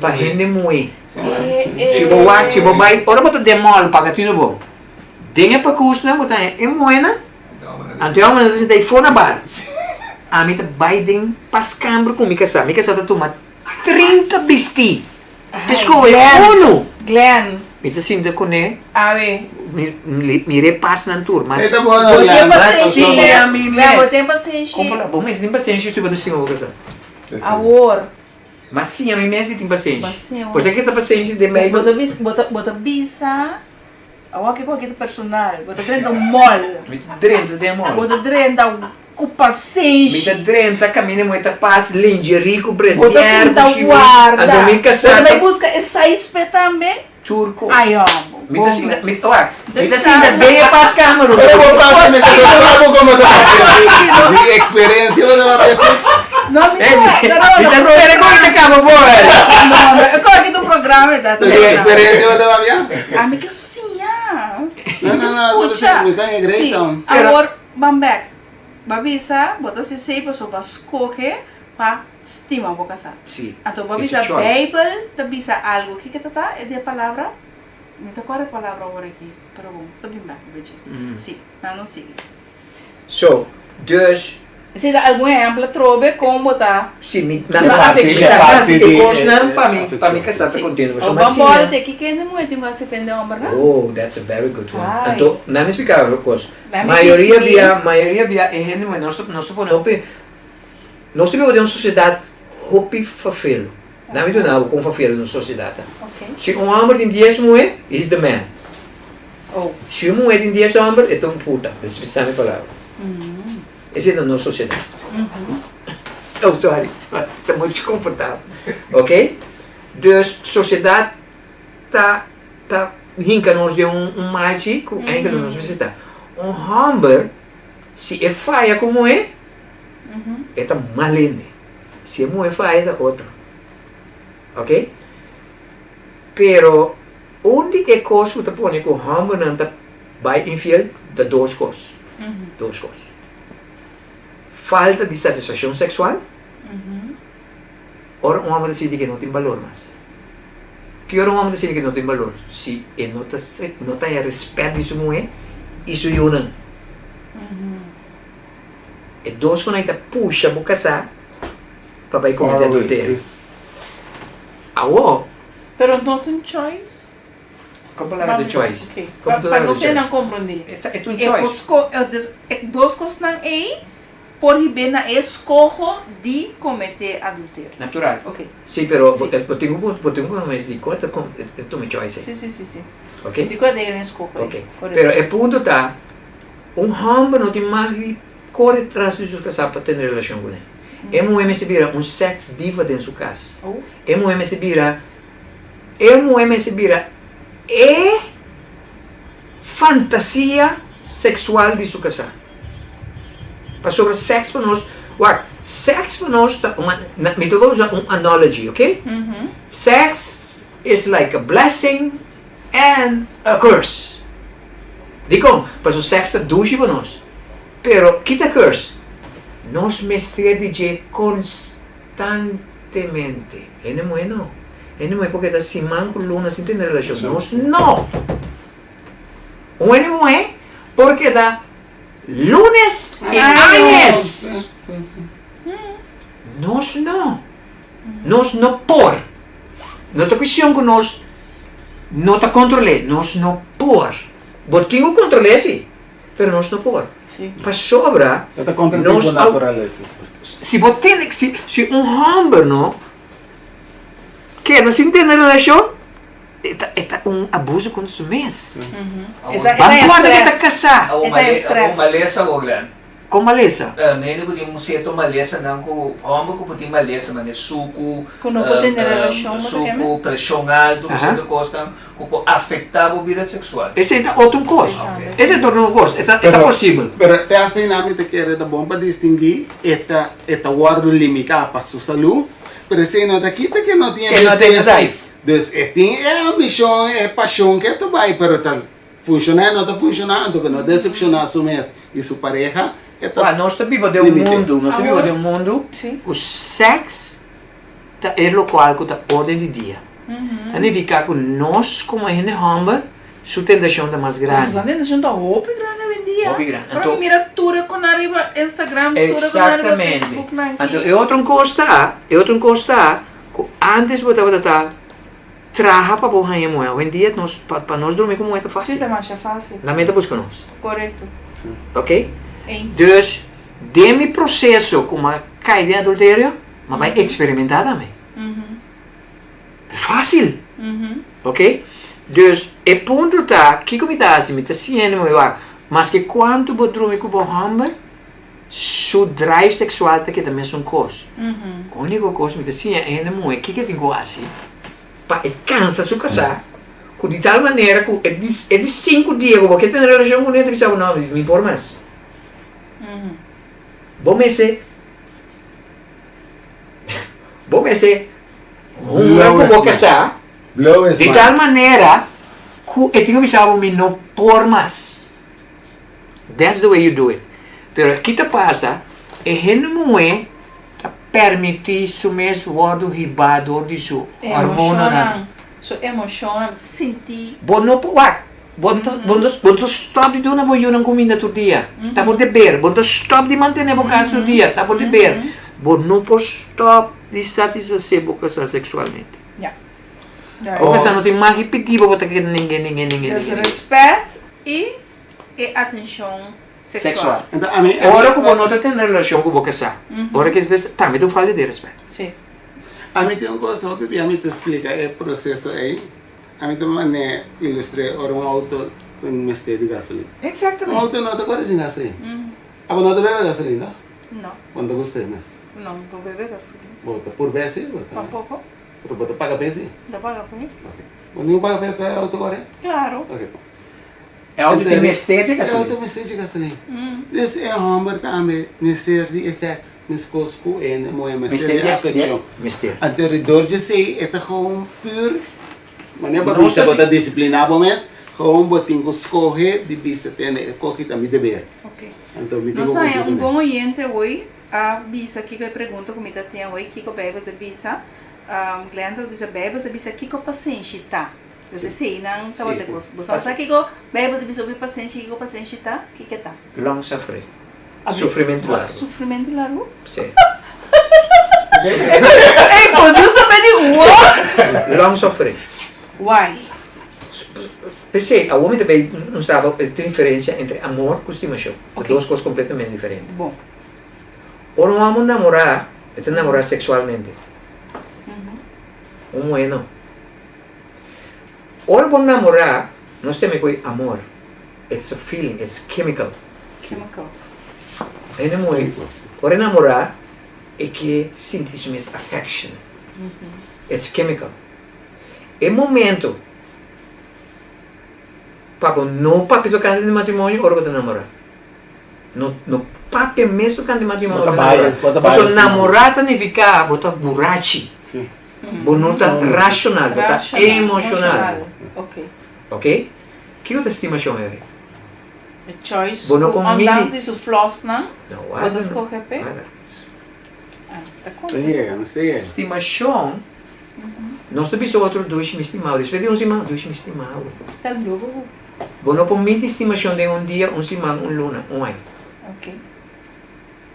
Pa hende muhé. E e. Si bo wak, si bo bai, ora bo ta den mall paga tinu bo. Den e pakusnan bo ta haña e muhénan, anto e hòmbernan ta sinta ei for na bar. Ami ta bai den paskamber ku mi kasá. Mi kasá ta tuma 30 bistí. Te skohe unu. Glenn. Mi ta sinta kuné. Awe. Mi mi repas nan tur. Mas Esei ta bon, Bo Glenn. tin Mas pasenshi. siña mi Glenn, bo mes. tin pasenshi. Kon bo mes tin pasenshi si bo ta stima bo kasá. Awor. Mas siña mi mes di tin pasenshi. Mas siña bo. Por esaki ta pasenshi den Bo Bijbel. ta bisa, bo ta, bo ta bisa, awor kiko aki ta personal. Bo ta drenta un mall. Mi ta drenta den mall. Bo ta drenta Ku pasenshi. Mi ta drenta kaminda moe ta pas lingerie ku Bo ta brasier sinta ku shimi warda. anto mi Bo kasá ta ta bai buska e size p'e tambe? Tur kos. Ay hombo. Mi ta Bon sinta bro. mi wak mi ta Sa sinta den e paskamer Ora bo papia mi ta sa bo komo ta papia di eksperensia bo ta papia chips. No mi sa no no Mi ta spera ku mi ta kaba bo el. No no e koki ta un programa e ta Di eksperensia bo ta papia? Ami ke susiña. No no no Skucha. mi ta en Si great. awor Ban bek. Bo a bisa bo ta hasi esei pasobra bo a skohe pa stima bo kasá. Sí, Anto bo a it's a bisa choice. Beibel ta bisa algu. Kiko ta ta e di e palabra? Mi ta kòrda e palabra awor aki, pero bon, sa bin bek riba dje. Sí, nan no sigui. So, dus. Esei ta algun ehempel atrobe kon bo ta Sí, mi ta Riba mi afekshon. ta hasi e Parti di kosnan pa mi pa mi afekshon. kasá ta Sí. kontentu. O Pasobra ban asina. bòlte, kiko hende muhé tin ku hasi pa hende hòmbernan? Oh, that's a very good one. Ai. Anto, nan mi splika algu kos. Nan mi Mayoria bisti. bia, mayoria bia e hende muhé nos ta nos ta pone hopi, nos ta biba den un sosiedat hopi fafelo. Nan mi duna bo kon fafelo nos sosiedat ta. Ok. Si un hòmber tin dies muhé, he's the man. Oh. Si un muhé tin dies hòmber, e ta un puta. Respetá mi palabra. Esei ta nos sosiedat. Oh, sorry. Ta muchu komfortabel. Ok? Dus sosiedat ta ta hinka nos den un un malchi ku eigenlijk nos mester ta. Un hòmber, si e faya ku muhé, e ta mal hende. Si e muhé faya ta otro. Ok? Pero un di e kos ku ta pone ku hòmbernan ta bai infiel ta dos kos. Dos kos. Falta di satisfakshon seksual. Ora un hòmber ta sinti ku e no tin balor mas. Ki ora un hòmber ta sinti ku e no tin balor? Si e no ta no ta haña rèspèt di su muhé i su yunan. E dos ku nan ta pusha bo kasá pa bai kometé adulterio. Awor. Pero no ta un choice? Kon palabra ta un choice? Pa nos esnan komprondé. E ta un choice. E dos kosnan ei por hib'é na e eskoho di kometé adulterio. Natural. Ok. Sí, pero bo tin ku bo tin ku mes dikon e ta e ta tuma e choice ei. Sí, sí, sí, sí. Ok. Dikon e ta yega na e eskoho ei. Ok. Pero e punto ta, un hòmber no tin mag di kore tras di su kasá pa tene relashon kuné. E muhé mester bira un sèks diva den su kas. E muhé mester bira e muhé mester bira e fantasia seksual di su kasá. Pasobra sèks pa nos, wak, sèks pa nos ta un, mi ta usa un analogy, ok? Sèks is like a blessing and a curse. Dikon? Pasobra sèks ta dushi pa nos. Pero ki ta curse? Nos mester di dje konstantemente. Hende muhé no. Hende muhé por keda siman ku luna sin tene relashon. Nos no! Un hende muhé por keda lunes i añes. Nos no. Nos no por. No ta cuestion cu nos no ta control'é. Nos no por. Bo tin cu control'é si, pero nos no por. Pasobra nos si bo tene si un homber no keda sin tene relacion E ta e ta un abuso kontra su mes. E ta Ban kuantu ke ta kasá. E ta e stress. Awor malesa awor Glenn. Kon malesa? Mene ku tin un sierto malesanan ku hòmber ku por tin malesa manera suku, Ku no por tene relashon bo ta keme? suku, preshon altu ku sierto kosnan ku por afektá bo bida seksual. Esei ta otro kos. Esei ta otro kos. E ta e ta posibel. Pero te hasta einan mi ta kere ta bon pa distinguí e ta e ta wòrdu limitá pa su salú, pero esei no ta kita ke no tin e deseo. Dus e tin e ambishon, e pashon ke ta bai, pero ta funshoná e no ta funshoná, anto pa no desepshoná su mes i su pareha, e ta Wak, nos ta biba den un mundu, nos ta biba den un mundu ku sèks ta e lokual ku ta orden di dia. Ta nifiká ku nos komo hende hòmber su tentashon ta mas grandi. Nos tentashon ta hopi grandi awendia. Hopi grandi. Ora mi mira tur e ku nan riba Instagram, tur e ku nan riba Facebook nan ki. Anto e otro kos ta, e otro kos ta Ku antes bo tabata ta traha pa bo haña muhé, hoendia nos pa pa nos drumi ku muhé ta fásil. Sí, ta masha fásil. Nan mester buska nos. Korekto. Ok? Eens. Dus, den mi proseso ku mi a kai den adulterio, mi a bai eksperimentá tambe. Fásil. Ok? Dus, e punto ta, kiko mi ta hasi? Mi ta siña hende muhé, wak, maske kuantu bo drumi ku bo hòmber, Su drive sexual ta keda mesun kos. Úniko kos mi ta siña e hende muhé kiko e tin ku hasi pa e kansa su kasá ku di tal manera ku e di e di sinku dia ku bo ke tene relashon kuné ta bisa bo no mi por mas. Bo mester bo mester hunga ku bo kasá di tal manera ku e tin ku bisa bo mi no por mas. That's the way you do it. Pero ki ta pasa, e hende muhé ta permití su mes wòrdu hibá dor di su hormonanan. Emoshonnan, su emoshonnan, sinti. Bo no por wak, bo no ta, bo no bo no ta stòp di duna bo yunan kuminda tur dia, ta bo deber. Bo no ta stòp di mantené bo kas tur dia, ta bo deber. Bo no por stòp di satisfasé bo kasá seksualmente. Ya. Bo kasá no tin mag di pidi bo, bo ta keda ningue, ningue, ningue, Dus ningue. rèspèt i e atencion sexual. Enton ami Ora ku bo no ta tene relashon ku bo kasá, ora ki despues tambe ta un falta di respet. Sí. Ami tin un kos hopi bia mi ta splika e proseso ei, ami ta manera ilustr'é ora un outo mester di gasolin. Exactamente. Un outo no ta kore sin gasolin. Abo no ta bebe gasolin no? No. Bo no ta gusta e mes? No, mi por bebe gasolin. Bo ta purba si? Bo ta. Tampoco. Pero bo ta paga p'e si? Ta paga p'e. Ok. Bo ningun paga p'e pa e outo kore? Claro. Ok. E auto tin mester di gasolin. E auto mester di gasolin. Dus e homber tambe mester di e seks meskos ku e hende muhé mester di afekshon. Mester. Anto dor di esei e ta gewoon pur, manera bo a bisa bo ta disipliná bo mes, gewoon bo tin ku skohe di bisa tende e koki ta mi deber. Ok. Anto mi tin ku Nos kumpli haña un kuné. bon oyente hoy. a bisa kiko e pregunta ku mi ta tin awor kiko Beibel ta bisa. Glenn ta bisa Beibel ta bisa kiko pasenshi ta. Dus eseinan tabata e kos. Bo sa kiko Beibel ta bisa obi pasenshi kiko pasenshi ta? Kiko e ta? Long suffering. Sufrimentu largu. Sufrimentu largu? Si. Ey producer me di what? Long suffering. Why? P'esei awor mi ta bay nos ta habla e diferencia entre amor cu stimacion. Ta dos cos completamente diferente. Bon. Ora un homber namora, e ta namora sexualmente. Un muher no. Ora bo namora, nos ta yama e amor. It's a feeling, it's chemical. Chemical. Hende muher, ora e namora, e ke sinti su mes affection. It's chemical. E momento pa bo no papia tokante di matrimonio ora bo ta namorá. No no papia mes tokante di matrimonio ora bo ta namorá. Pasobra namorá ta nifiká bo ta burachi. Bo no ta rashonal, bo ta emoshonal. Ok? Kiko ta stimashon, Erik? E choice Bo no ku por midi. ondanks di su flosnan, No, bo ta wak. skohe p'e. Wak. Ah, ta konta. Ta yega, nos ta yega. Stimashon, nos ta bisa otro dushi mi stima bo. Despues di un siman, dushi mi stima bo. Ta loco bo. Bo no por midi stimashon den un dia, un siman, un luna, un aña. Ok.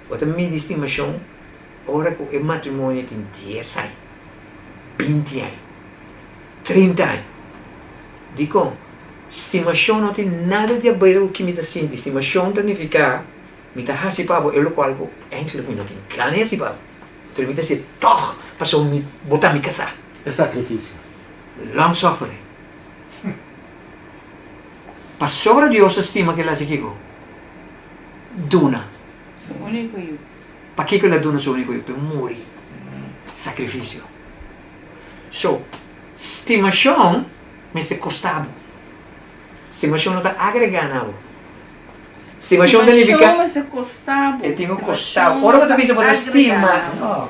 Bo ta midi stimashon ora ku e matrimonio tin dies aña, binti aña, 30 aña. Dikon? Stimashon no tin nada di haber ku ki mi ta sinti. Stimashon ta nifiká mi ta hasi pa bo e lokual ku eindelijk mi no tin gana di hasi pa bo, pero mi ta hasié tòg pasobra mi bo ta mi kasá. E sakrifisio. Long suffering. Pasobra Dios a stima ke el hasi kiko? Duna. Su úniko yu. Pakiko el a duna su úniko yu? Pa e muri. Sakrifisio. So, stimashon mester kosta bo. Stimashon no ta agregá na bo. Stimashon ta nifiká. Stimashon mester kosta bo. E tin ku kosta bo. Ora bo ta bisa bo ta stima. No.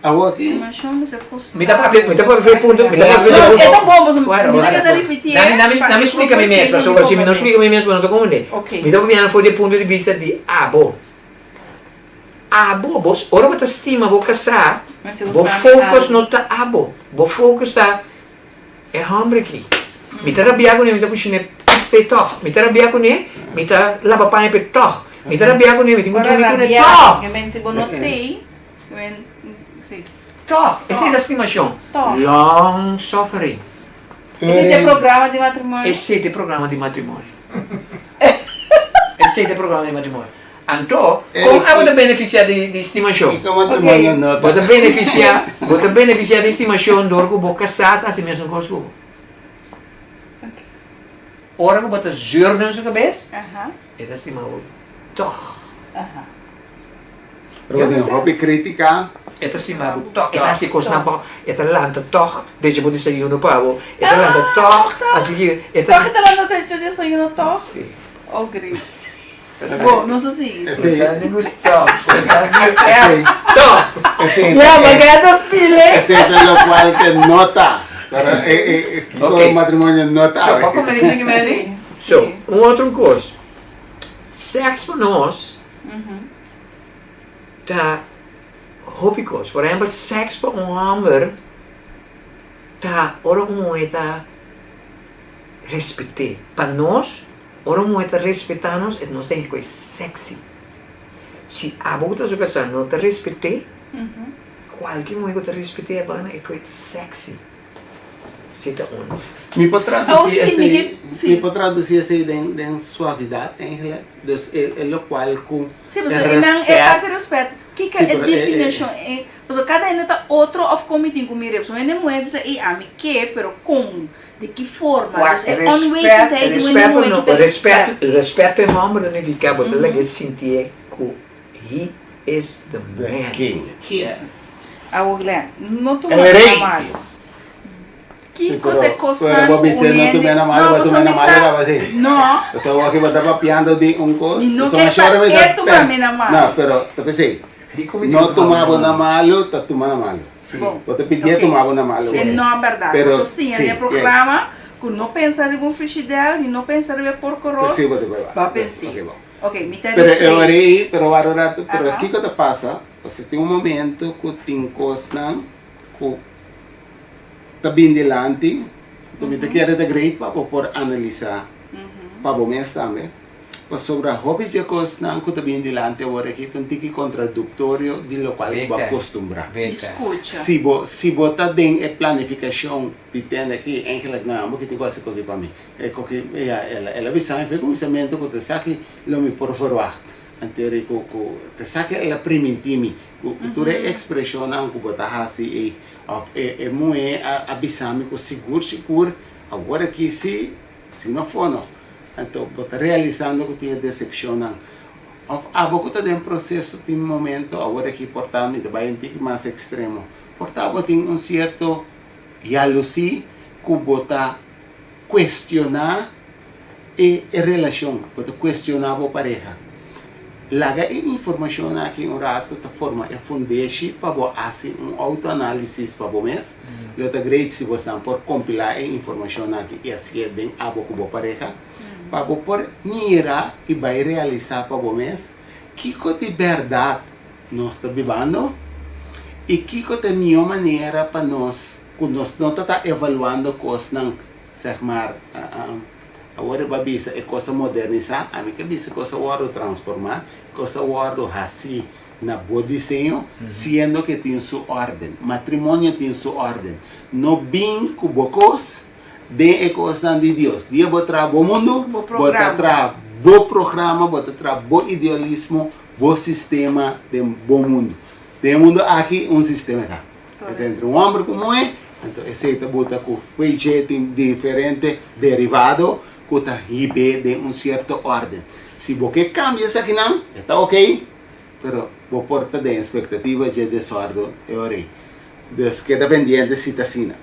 Awor ki. Stimashon mester kosta bo. Mi ta papia, mi ta papia for e punto, mi ta papia for e punto. No, e ta bon pasobra mi no ke ta ripitié. Dami, dami, dami splika mi mes, pasobra si mi no splika mi mes bo no ta komprendé. Mi ta papiando for di e punto di bista di abo. Abo, bo, ora bo ta stima bo kasá, bo focus no ta abo, bo focus ta e homber aki. Mi ta rabia kuné, mi ta kushiné p'e tòg. Mi ta rabia kuné, mi ta laba paña p'e tòg. Mi ta rabia kuné, mi tin ku drumi kuné tòg. Tòg, esei ta stimashon. Long suffering. Esei ta e programa di matrimonio? Esei ta e programa di matrimonio. Esei ta e programa di matrimonio. Anto, kon abo ta benefisiá di stimashon? Bo ta benefisiá, bo ta benefisiá di stimashon dor ku bo kasá ta hasi mesun kos ku bo. Ora ku bo ta zür den su kabes, e ta stima bo tòg. Pero bo tin hopi krítika. E ta stima bo tòg, e ta hasi kosnan pa bo, e ta lanta tòg drecha bo desayuno pa bo, e ta lanta tòg, hasi ki, e ta. Tòg e ta lanta drecha desayuno tòg? Si. Oh great. Bo, nos a sigui. Esei ta lokual ke no ta. Pero e kiko matrimonio no ta. So, pa come di Mary? So, un otro kos. Seks pa nos ta hopi kos. Por ehempel, seks pa un hòmber ta ora un muhé ta respet'é. Pa nos. Ora un muhé ta respetá nos, e nos ta hende ku e sexy. Si abo ku ta su kasá no ta respet'é, kualke muhé ku ta respet'é a banda e ku e ta sexy. Si ta un. Mi por traducí esei, mi por traducí esei den den suavidad eigenlijk? Dus e e lokual ku Sí, pasobra e nan e parti respet, kiko e definishon e, pasobra kada hende ta otro òf kon mi tin ku mir'é, pasobra un hende muhé bisa ei ami ke, pero kon? Di ki forma? Wak, Dus e onwetendheid di un hende muhé ki ta respet, respet pa e hòmber ta nifiká bo ta laga e sintié ku he is the The man. king. Yes. Awor Glenn, no tuma El na rey. malu. Sí, Kiko pero, ta e pero kosnan bo ku bis'é un no tuma hende. na malu, No, bo tuma pasobra na mi malu sa. kaba sí. No. Pasobra awor ki bo ta papiando di un kos, Mi no pasobra ke masha ora pa mi e ta tuma mi na malu. No, pero ta p'esei. Dikon mi tin No ku tuma tuma bo bo na na malu, ta tuma na malu. Sí. Bon. Bo ta pidié Ok. tuma bo na malu. E no a bèrdat. Pero, Nos a siña sí, den e programa ku no pensa riba un frishidèl ni no pensa riba e porko ros. Sí, bo ta bai. Bo a pens'é. Ok, bon. Ok, mi ta Pero e ora rephrase. ei, pero wak un rato, pero Aha. kiko ta pasa, pasobra tin un momento ku tin kosnan ku ta bin dilanti, ku mi ta kere ta great pa bo por analisá pa bo mes tambe, pasobra hopi dje kosnan ku ta bin dilanti awor aki ta un tiki kontraduktorio di lokual ku bo a kostumbrá. Si bo si bo ta den e planifikashon di tende aki, eigenlijk nan bo kiti ku hasi koki pa mi, e koki ya el el a bisa mi for kuminsamentu ku ta esaki lo mi por verwagt, anterior ku ku ta esaki el a primintí mi, ku tur e ekspreshonnan ku bo ta hasi ei. Of e e muhé a a bisa mi ku sigur sigur awor aki si, si no fono. Anto bo ta realisando ku tin e desepshonnan. Of abo ku ta den proseso tin momento awor aki por ta mi ta bai un tiki mas ekstremo. Por ta bo tin un sierto yalusí ku bo ta kuestioná e e relashon, bo ta kuestioná bo pareha. Laga e informashon aki un rato ta forma e fundeshi pa bo hasi un outoanálisis pa bo mes. Lo ta great si bosnan por kompilá e informashon aki i hasié den abo ku bo pareha, pa bo por mira i bai realisá pa bo mes kiko di bèrdat nos ta bibando i kiko ta e mihó manera pa nos ku nos no ta ta evaluando kosnan Zeg maar, awor e bo a bisa e kos a modernisá, ami ke bisa e kos a wòrdu transformá, e kos a wòrdu hasí na bo diseño, siendo ke tin su órden. Matrimonio tin su órden. No bin ku bo kos den e kosnan di Dios. Dia bo traha bo mundu, bo ta traha bo programa, bo ta traha bo idealismo, bo sistema den bo mundu. Den e mundu aki un sistema ta. E ta entre un hòmber ku un muhé, anto esei ta buta ku feche tin diferente derivado ku ta hib'é den un sierto órden. Si bo ke kambia esakinan, e ta okey, pero bo por ta den espektativa dje desòrdu e ora ei. Dus keda pendiente si ta asina.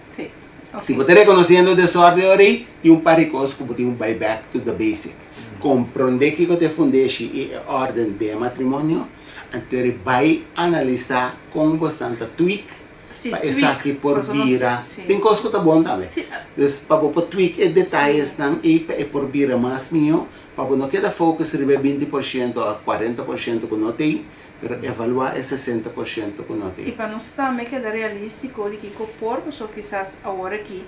Si bo ta rekonosiendo desòrdu e ora ei, tin un par di kos ku bo tin ku bai back to the basic. Komprondé kiko ta e fundeshi i e órden den e matrimonio. Anto e bai analisá kon bosan ta tweak pa esaki por bira. Tin kos ku ta bon tambe. Dus pa bo por tweak e detayesnan ei pa e por bira mas mihó, pa bo no keda focus riba e 20% òf 40% ku no t'ei, pero evaluá e 60% ku no t'ei. I pa nos tambe keda realístiko di kiko por, pasobra kisas awor aki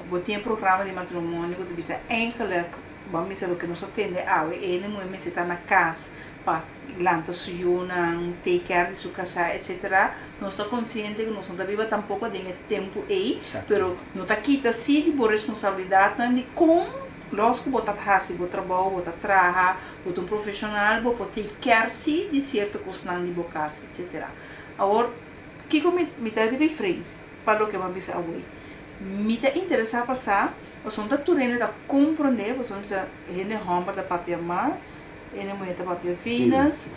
bo tin e programa di matrimonio ku ta bisa eigenlijk, bo a misa loke nos a tende awe, e hende muhé mester ta na kas pa lanta su yunan, take care di su kasá etc. Nos ta konsiente ku nos no ta biba tampoko den e tempu ei, pero no ta kita si di bo responsabilidatnan di kon los ku bo ta hasi bo trabou, bo ta traha, bo ta un profeshonal, bo por take care si di sierto kosnan di bo kas etc. Awor, kiko mi mi ta rephrase pa loke bo a bisa awor? Mi ta interesá pa sa, pasobra no ta tur hende ta komprondé, pasobra mi bisa hende hòmber ta papia mas, Hende muhé ta papia Venus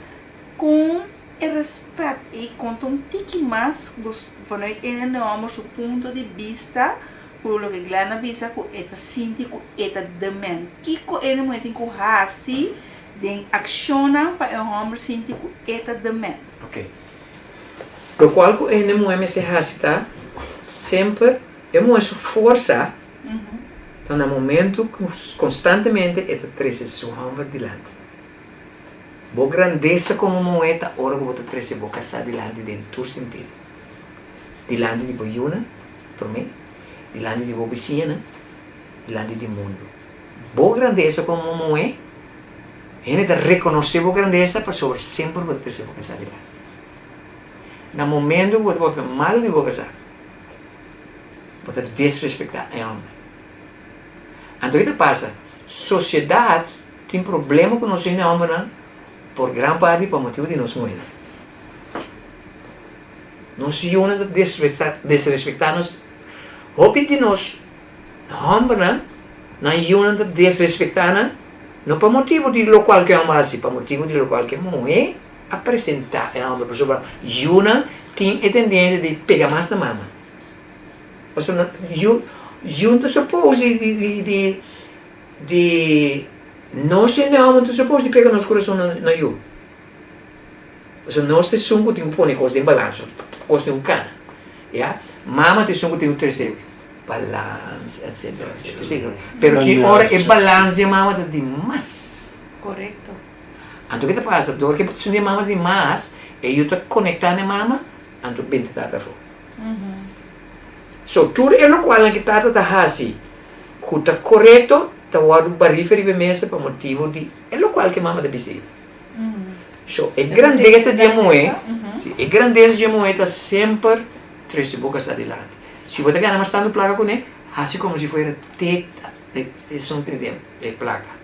con e respet ey conta un tiki mas bos vanuit e hende homber su punto di bista cu loke Glenn a bisa cu e ta sinti cu e ta the man kico e hende muhé tin cu haci den accionnan pa e homber sinti cu e ta the man. Ok. Locual cu e hende muhé mester haci ta semper e muhé su forsa Ta na momento cu constantemente e ta trece su homber dilanti. Bo grandesa como muhe ta ora cu bo ta trece bo casa dilanti den tur sentido. Dilanti di bo yunan, prome, dilanti di bo bisiñanan, dilanti di mundo. Bo grandesa como muhe, hende ta reconoce bo grandesa pasobra semper bo ta trece bo casa dilanti. Na momento cu bo ta papia malo di bo casa, Bo ta disrespecta e homber. Anto ki ta pasa? Sociedad tin problema cu nos hende hombernan por gran parti pa motibo di nos muhernan. Nos yunan ta disrespecta nos. Hopi di nos hombernan, nan yunan ta disrespecta nan, no pa motibo di locual cu e homber a haci, pa motibo di locual cu e muher a presenta e homber. Pasobra yunan tin e tendencia di pega mas na mama. Pasobra yu yu ta suppose di di di di di nos hende homber ta suppose di pega nos kurason na na yu. Pasobra nos ta esun ku tin ku pone kos den balans, kos tin ku kana, ya. Mama ta esun ku tin ku trese balans etcetera etcetera. Pero ki ora e balans di e mama ta di mas. Korekto. Anto ke ta pasa? Dor ke petishon di e mama tin mas, e yu ta konektá na e mama, anto benta tata afó. So, tur e lokualnan ke tata ta hasi ku ta korekto ta wòrdu barí riba e mesa pa motibu di e lokual ke mama ta bisa ei. So, e grandesa di e muhé, si, e grandesa di e muhé ta semper trese bo kasá dilanti. Si bo ta gana mas tantu plaka kuné, hasi komo si fuera te esun tin e plaka.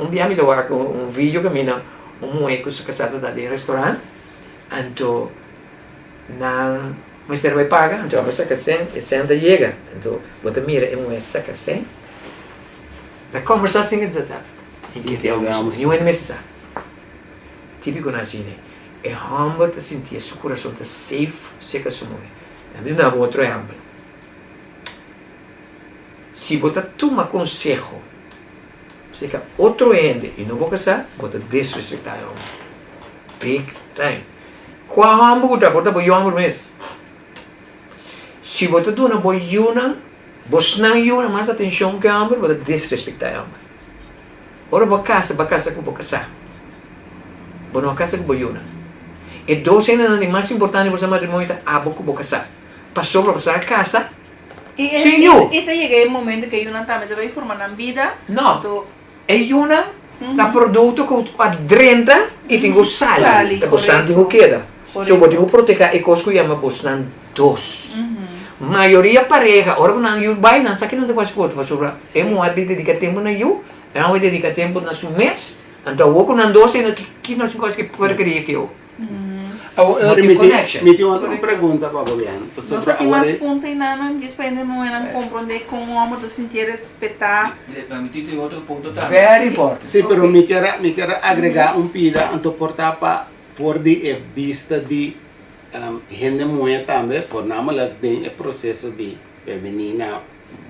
Un bia mi ta wak un video kaminda un muhé ku su kasá ta ta den restaurant, anto nan mester bai paga, anto abo saka sèn, e sèn ta yega, anto bo ta mira e muhé saka sèn, ta kòmbersá sin ke ta ta inkete amo su, niun hende mester sa. Típiko nan asina, e hòmber ta sintié su kurason ta safe serka su muhé. Mi duna bo otro ehèmpel. Si bo ta tuma konseho serka otro hende i no bo kasá, bo ta disrespektá e hòmber. Big time. Kua hòmber ku ta? Por ta bo yu hòmber mes. Si bo ta duna bo yunan, bosnan yunan mas atenshon ku e hòmber, bo ta disrespektá e hòmber. Ora bo a kasa, bo a kasa ku bo kasá. Bo no a kasa ku bo yunan. E dos hendenan di mas importante den boso matrimonio ta abo ku bo kasá. Pasobra bo sa a kasa sin yu. I ta yega e momento ku e yunan tambe ta bai forma nan bida. No, e yunan ta produkto ku a drenta i tin ku sali. Ta bosnan tin ku keda. So bo tin ku protehá e kos ku yama bosnan dos. Mayoria pareha ora ku nan yu bai nan sa ke nan ta hasi ku otro pasobra e muhé a dediká tempu na yu, e hòmber a dediká tempu na su mes, anto awor ku nan dos ei ki nos tin ku hasi ku por kria ke otro. Awor mi tin mi tin otro pregunta pa bo Bian. Nos a tin mas punto einan djis pa hende muhénan komprondé kon un hòmber ta sintié respetá. Ma mi tin otro punto tambe. Very important. Sí, pero mi kier mi kier agregá un pida anto por ta pa for di e bista di hende muhé tambe, voornamelijk den e proseso di femenina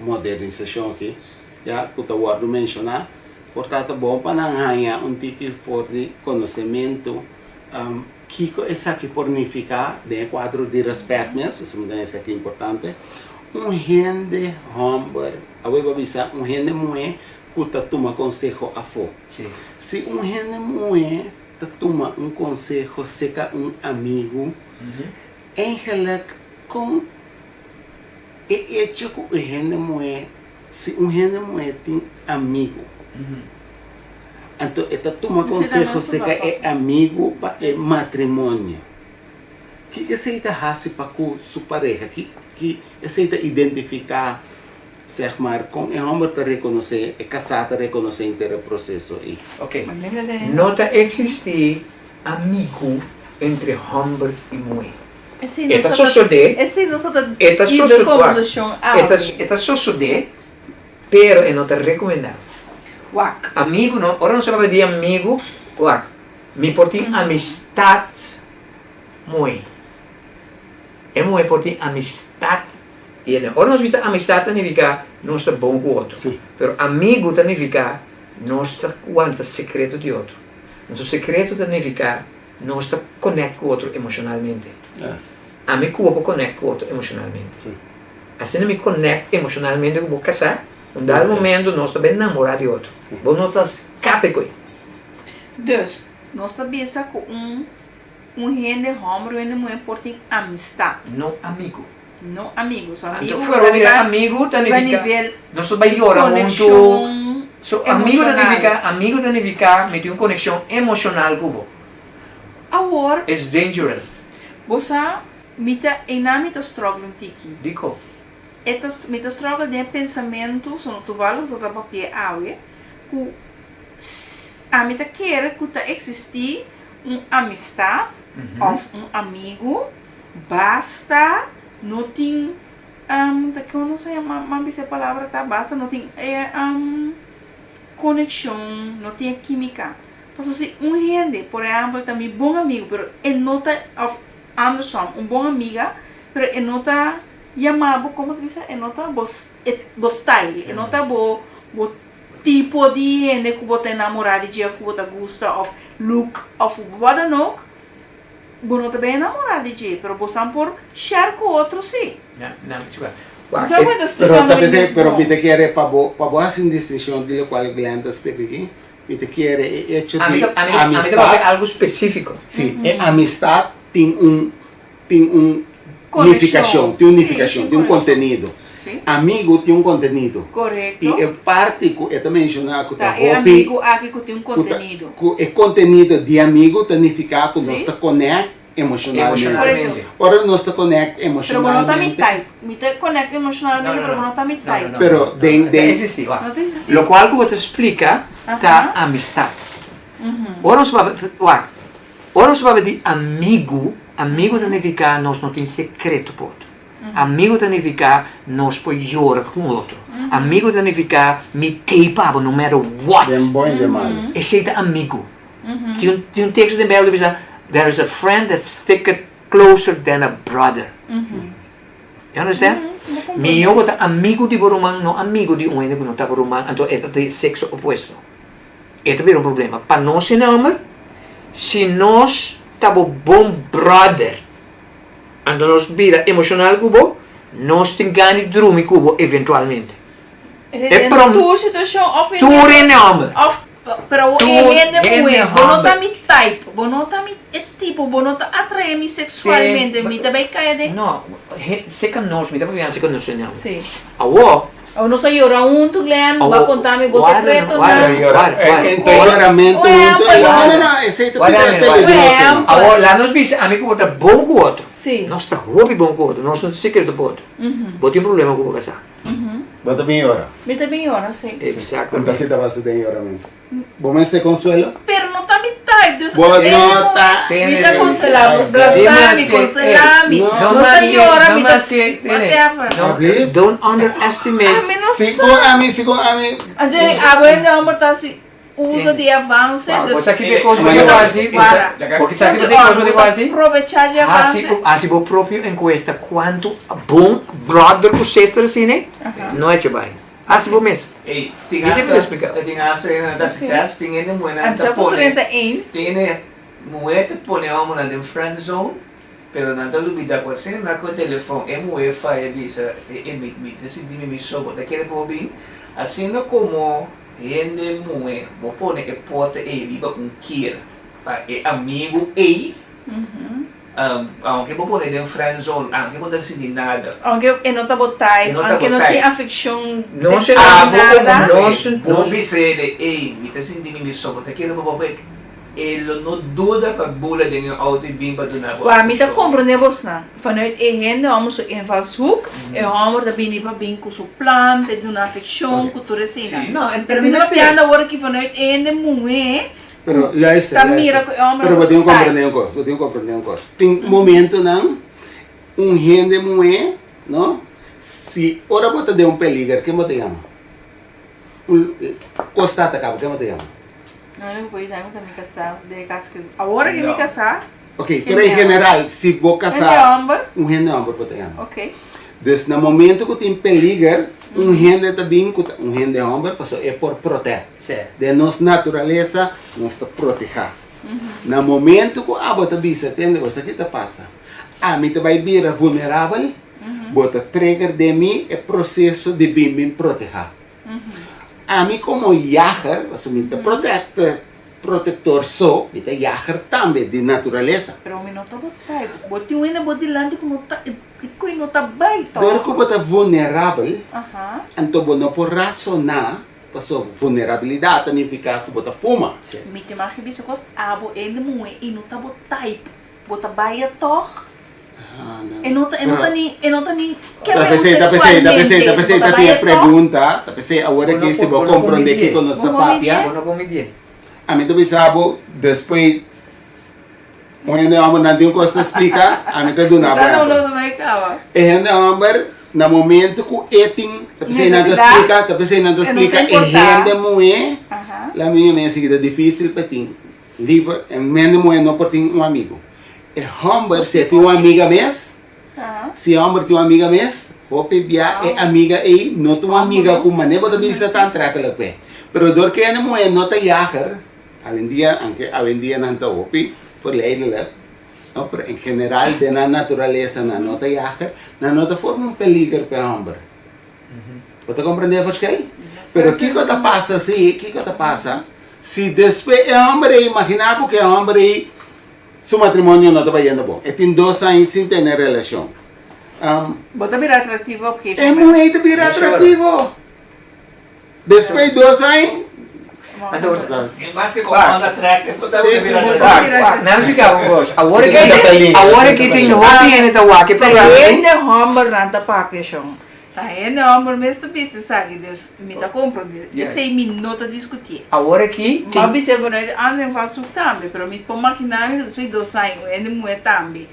modernisashon aki, ya ku ta wòrdu menshoná, por ta ta bon pa nan haña un tiki for di konosementu kiko esaki por nifiká den e kuadro di rèspèt mes, pasobra mi ta haña esaki importante. Un hende hòmber, awe bo a bisa un hende muhé ku ta tuma konseho afó. Si un hende muhé ta tuma un konseho seka un amigu, eigenlik kon e echo ku e hende muhé, si un hende muhé tin amigu, anto e ta tuma konseho seka e amigu pa e matrimonio, kiko esei ta hasi pa ku su pareha? Ki ki esei ta identifiká, sèg mar, kon e hòmber ta rekonosé, e kasá ta rekonosé henter e proseso ei? Oke, no ta eksistí amigu entre hòmber i muhé. E ta sosodé, e ta e ta sosodé, pero e no ta rekomendá. Amigu no, ora nos ta papia di amigu, wak, mi por tin amistat muhé, e muhé por tin amistat i e no. Ora nos bisa amistat ta nifiká nos ta bon ku otro, pero amigu ta nifiká nos ta wanta sekreto di otro. Nos sekreto ta nifiká Nos ta connect cu otro emocionalmente. Ami cu bo por connect cu otro emocionalmente. Asina mi connect emocionalmente cu bo casa, un dado momento nos ta bay namora di otro. Bo no ta scape cu e. Dus, nos ta bisa cu un un hende homber o hende muher por tin amistad. No amigo. No amigo. So Anto amigo fuera bo mira amigo ta riba nifica nivel nos ta bay yora hunto. conexion So amigo ta emocional. nifica amigo ta nifica mi tin un conexion emocional cu bo. Awor. It's dangerous. Bo sa, mi ta, einan mi ta struggle un tiki. Diko? E ta, mi ta struggle den e pensamentu, so no toevallig so ta papia awe, ku ami ta kere ku ta eksistí un amistat òf un amigu, basta no tin, ta kon nos a yama, mi a bisa e palabra ta, basta no tin e konekshon, no tin e kimika. Pasobra si un hende, por ehèmpel, ta mi bon amigu, pero e no ta, òf andersom, un bon amiga, pero e no ta yama bo, komo ta bisa, e no ta bo bo style, e no ta bo bo tipo di hende ku bo ta enamorá di dje òf ku bo ta gusta òf look òf wat dan ook, bo no ta bay enamorá di dje, pero bosan por share ku otro sí. Na, na, mi sa ku e ta Pero splikando ta mi p'esei, mes pero bon. mi ta kere pa bo, pa bo hasi un distinshon di lokual Glenn ta splika aki. Mi ta kere e echo di Ami ta ami ta amistad. papia algo specifico. Si, e amistad tin un tin un Conexion. nificacion, tin un Sí, nificacion, tin tin un conexion. contenido. Sí. Amigo tin un contenido. Correcto. Y e parti cu e ta menciona cu ta Ta e hopi amigo aki cu tin un cu ta contenido. cu e contenido di amigo ta nifica cu nos Sí. ta connect emocionalmente. Emocionalmente. Ora nos ta connect Pero bo no ta mi emocionalmente. type. Mi ta connect emocionalmente, pero bo no ta mi type. Pero den No den ta existi, wak. No ta existi. Locual cu bo ta splica ta amistad. Ora nos papia, wak, ora nos papia di amigu, amigu ta nifica nos no tin secreto pa otro. Amigu ta nifica nos por yora cu otro. Amigu ta nifica mi tey pa bo no matter what. Den bon y den malo. Esey ta amigu. Tin un tin un teksto den Bijbel ta bisa, There is a friend that sticketh closer than a brother. You understand? Mihó bo ta amigu di bo ruman, no amigu di un hende ku no ta bo ruman, anto e ta di sekso opuesto. E ta bira un problema. Pa nos hende hòmber, si nos ta bo bon brother, anto nos bira emoshonal ku bo, nos tin gana di drumi ku bo eventualmente. Esei E den prom tur situashon òf Tur hende hòmber. Òf Pero Tur e hende hende muhé, bo no ta hòmber. mi type, bo no ta mi e tipo, bo no ta atraé mi seksualmente, mi ta bai kaya den. No, seka nos, mi ta papia seka nos hende hòmber. Sí. Awor. Awor nos a yora huntu, Glenn, bo a konta mi bo sekretonan. Warda, warda, warda. Ento yoramentu huntu, no, no, no, esei ta peligroso. Awor, laat nos bisa, ami ku bo ta bon ku otro. Sí. Nos ta hopi bon ku otro, nos no tin sekreto pa otro. Bo tin problema ku bo kasá. Bo ta bin yora? Mi ta bin yora, si. Exactamente. Anto ki ta pasa den yoramentu? Bo mester consuelo? Pero no ta mi type, dus Bo e no ta. Mi ta consola bo, brasa mi, consola mi. Nos ta yora, mi ta whatever. Abli? Don't underestimate. Ami no Si sa. con ami, si con ami. Anto abo hende homber ta hasi uso di avance. Bo Dus sa ki te kos bo ta hasi? Para. Bo sa ki te kos bo ta hasi? Probecha di avance. Hasi bo propio encuesta cuanto bon brother cu sister asina no hecho bai. Hasi bo mes. Ey, tin Mi te hasta, explica. tin hasta hende ta hasi test, tin hende muhernan ta Anto cu pone, 30 eens. tin hende muher ta pone homonan den friend zone, pero nan ta lubida cu asina nan cu e telefon e muher faya bisa, ey mi mi ta sinti mi mi so, bo ta kere pa bo bin? Asina como Hende muhe, bo pone e porta ei riba un kier pa e amigu ei, aunke bo pone den friend zone, aunke bo no ta sinti nada. Aunke e no ta bo type, aunke no tin afekshon sexual nada. Bo bisa ele, ey, mi ta sinti mi mi so, bo ta kere pa bo bek. E lo no duda pa bula den e auto y bin pa duna bo Wak, mi ta afekshon. comprende bosnan. Vanuit e hende homber su invalshoek, e homber ta bini pa bin cu su plan, pa duna afeccion, cu tur esina. Sí. No, en Pero mi ta papiando awor aki vanuit e hende muhe Pero luister, ta luister. mira cu e homber Pero bo ta tin su cu type. comprende un cos, bo tin cu comprende un cos. Tin momentonan un hende muhe, no, si ora bo ta den un peliger, ken bo ta yama? Un cos ta ataca bo, ken bo ta yama? No, no por ayuda mi ta mi casá den e caso que awor que mi casá. Ok, pero en general si bo casá. Hende homber. Un hende homber bo ta yama. Ok. Dus na momento cu tin peliger, un hende ta bin cu ta un hende homber pasobra e por protect. Sí. Den nos naturalesa nos ta proteha. Na momento cu abo ta bisa tende bo sa ki ta pasa, ami ta bay bira vulnerabel, bo ta trigger den mi e proceso di bin bin proteha. Ami komo yager, pasobra mi ta protector, protector so, mi ta yager tambe di naturalesa. Pero mi no ta bo type. Bo tin un hende bo dilanti ku no ta, ku no ta bai tòg. Dor ku bo ta vulnerabel, anto bo no por rasoná, pasobra vulnerabilidat ta nifiká ku bo ta fuma. Mi te mag bisa kos, abo hende muhé i no ta bo type. Bo ta bai tòg? E no ta, e no ta ni, e no ta ni Ta pesey, ta pesey, ta pesey, ta pesey ta tin e pregunta, ta pesey awor aki si bo comprende kiko nos ta papia. Bo no por midie. Ami ta bisa bo despues un hende homber nan tin un cos ta splica, ami ta duna bo ehempel. E hende homber na momento cu e tin, ta pesey nan ta splica, ta pesey nan ta splica e hende muhe, la mi mi a sigui ta dificil pa tin. Liver, e hende muhé no por tin un amigo. E hòmber si e tin un amiga mes, si e hòmber tin un amiga mes, hopi bia e amiga ei no ta un amiga ku manera bo ta bisa ta antrekelijk p'e. Pero dor ku e hende muhé no ta yager, awendia, anke awendia nan ta hopi verleidelijk, no, pero en general den nan naturalesa nan no ta yager, nan no ta forma un peliger pa e hòmber. Bo ta komprendé e verschil? Pero kiko ta pasa si, kiko ta pasa? Si despues e hòmber ei, imaginá bo ku e hòmber ei su matrimonio no ta bayendo bon, e tin dos aña sin tene relashon. Bo ta bira atraktivo op gegeven E moment. muhé ta bira atraktivo. Despues dos aña. Anto Mas ke como unattractive, bo ta bira Wak, wak, nan splika un kos. Awor aki, awor aki tin hopi hende ta wak e programa Ta ei. hende hòmbernan ta papia shon. Ta hende hòmber mes ta bisa esaki, dus mi ta komprondé. Esei mi no ta diskutié. Awor aki tin. M'a bis'é vanuit di ander invalshoek tambe, pero mi por maginá mi ku despues di dos aña un hende muhé tambe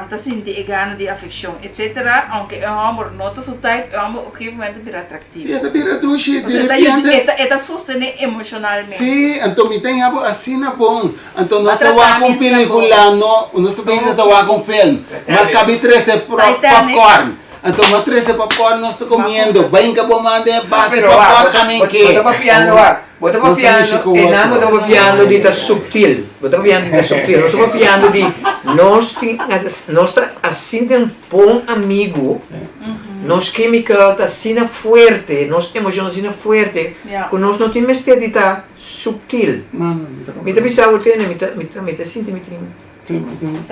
ta sinti e gana di afekshon etcetera, aunke e hòmber no ta su type, e hòmber op gegeven moment ta bira atraktivo. E ta bira dushi, Pasobra e ta diripiente. e ta e ta sostené emoshonalmente. Sí, anto mi ta haña bo asina bon. Anto nos A ta trata wak mi un asina bon. pelikula, no, nos ta bini ta wak un film. Ma kabi trese Titanic. popcorn. Anto ma trese popcorn nos ta comiendo. Bainka bo manda e baki Pero wak, popcorn a mi bo ke. ta papiando wak, bo ta Nos ta papiando, mishi ku e nan bo ta otro. papiando di ta subtil, bo ta papiando di ta subtil, nos ta papiando di nos tin, nos ta asina den bon amigo, nos chemical ta asina fuerte, nos emocion ta asina fuerte, ku nos no tin mester di ta subtil. Mi ta bisa bo tene, mi ta, mi ta, mi ta sinti mi tin,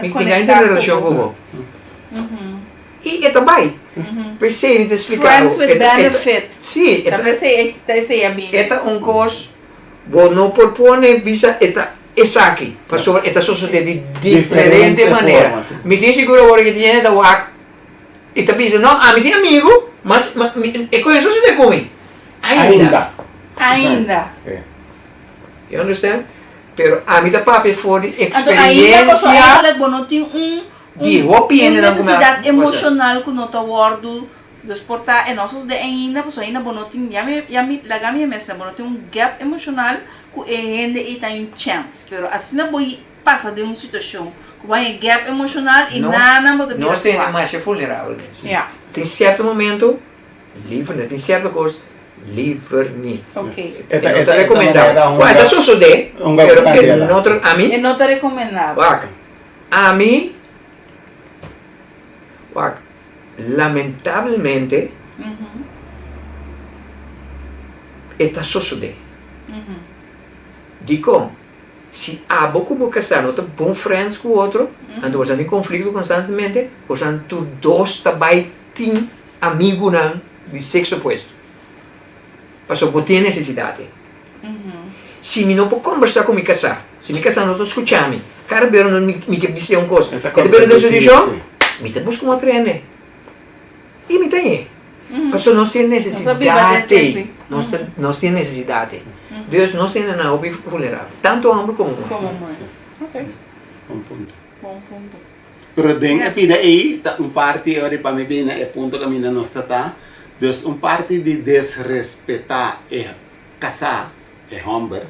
mi tin gaña den relacion ku bo. I e ta bai. P'esei mi ta splika bo. Friends with benefit. Sí. Ta p'esei ta esei a bini. E ta un kos bo no por pone bisa e ta esaki, pasobra e ta sosodé di diferente manera. Mi tin sigur awor ke tin hende ta wak i ta bisa, no, ami tin amigu, mas e kos a sosodé ku mi. Ainda. Ainda. You understand? Pero ami ta papia for di Anto ainda pasobra eksperensia. eigenlijk bo no tin un Di hopi Un hendenan ku mi a nesesidat pasa. emoshonal ku no ta wòrdu dus por ta e no sosodé ainda pasobra ainda bo no tin ya mi ya mi laga mi e mes bo no tin un gap emoshonal ku e hende ei ta un chèns pero asina bo pasa den un situashon ku bo haña e gap emoshonal i Nos nan bo ta bira nos ta hende swak. masha vulnerabel mes. Ya. Tin sierto momento liever no tin sierto kos liever niet. Ok. E no ta rekomendabel. Bueno e ta sosodé pero e no ta ami. E no ta rekomendabel. Wak. Ami, wak, lamentablemente e ta sosodé. Dikon? Si abo ku bo kasá no ta bon friends ku otro, anto boso tin konflikto konstantemente, boso tur dos ta bai tin amigunan di sekso opuesto. Pasobra bo tin e nesesidat ei. Si mi no por kombersá ku mi kasá, si mi kasá no ta skuchá mi, kada bes ora mi ke bis'é un kos, e ta bira den su dishon, mi ta buska un otro hende. I mi ta hañ'é. Pasobra nos tin e nesesidat ei. Nos ta, nos tin e nesesidat ei. Dus nos tin hendenan hopi vulnerabel, tantu hòmber komo muhé. Komo muhé. Oké. Bon punto. Bon punto. Pero den e pida ei ta un parti ora pa mi bini na e punto kaminda nos ta ta, dus un parti di desrespetá e kasá, e hòmber,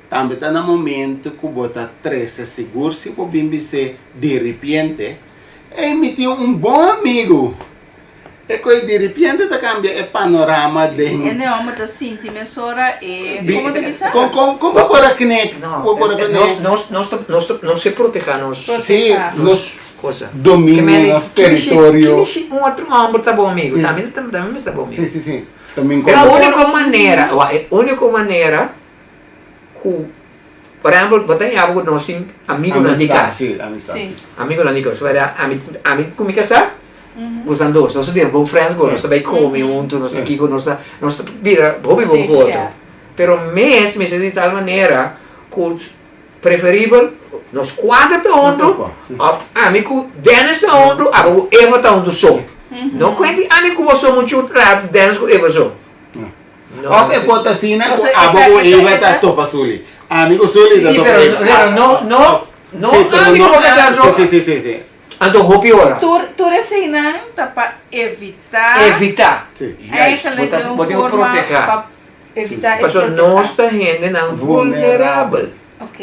tambe ta na momento ku bo ta trese sigur si bo bin bis'é diripiente, Ey mi tin un bon amigu! E koe diripiente ta kambia e panorama den. E ne hòmber ta sinti mesora e, komo ta bisa? Kon kon kon bo por a knek? No, Bo por a knek? nos nos nos ta nos ta nos ke proteha nos. Sí, nos Cosa. dominio, nos teritorio. Kimi si un otro hòmber ta bon amigu? Tambe tambe mester ta bon amigu. Sí, sí, sí. También E kono. úniko manera, wak, e úniko manera ku, por ehèmpel, bo ta haña bo ku nos tin amigunan di Amistad, kas. sí, amistad. Sí. Amigunan di kas. Wèr, ami, ami ku mi kasá, nos nan dos, nos ta bira bon friends ku, nos ta bai kome huntu, nos ta kiko, nos ta, nos ta bira hopi bon ku otro. Pero mes mester di tal manera ku preferibel nos kuater ta huntu, òf ami ku Dennis ta huntu, abo ku Eva ta huntu so. No kuenti ami ku bo so muchu rato, Dennis ku Eva so. No. Òf e por ta asina ku abo ku Eva ta topa Suli. Ami ku Suli ta topa Eva. Sí, pero no, no, no ami ku bo kasá so. Sí, sí, sí, sí. Anto hopi ora. Tur tur eseinan ta pa evitá. Evitá. Sí. Juist. Eigenlijk Bo ta den un bo tin ku forma protehá. pa evitá e Pasobra protehá. nos ta hendenan vulnerabel. Ok.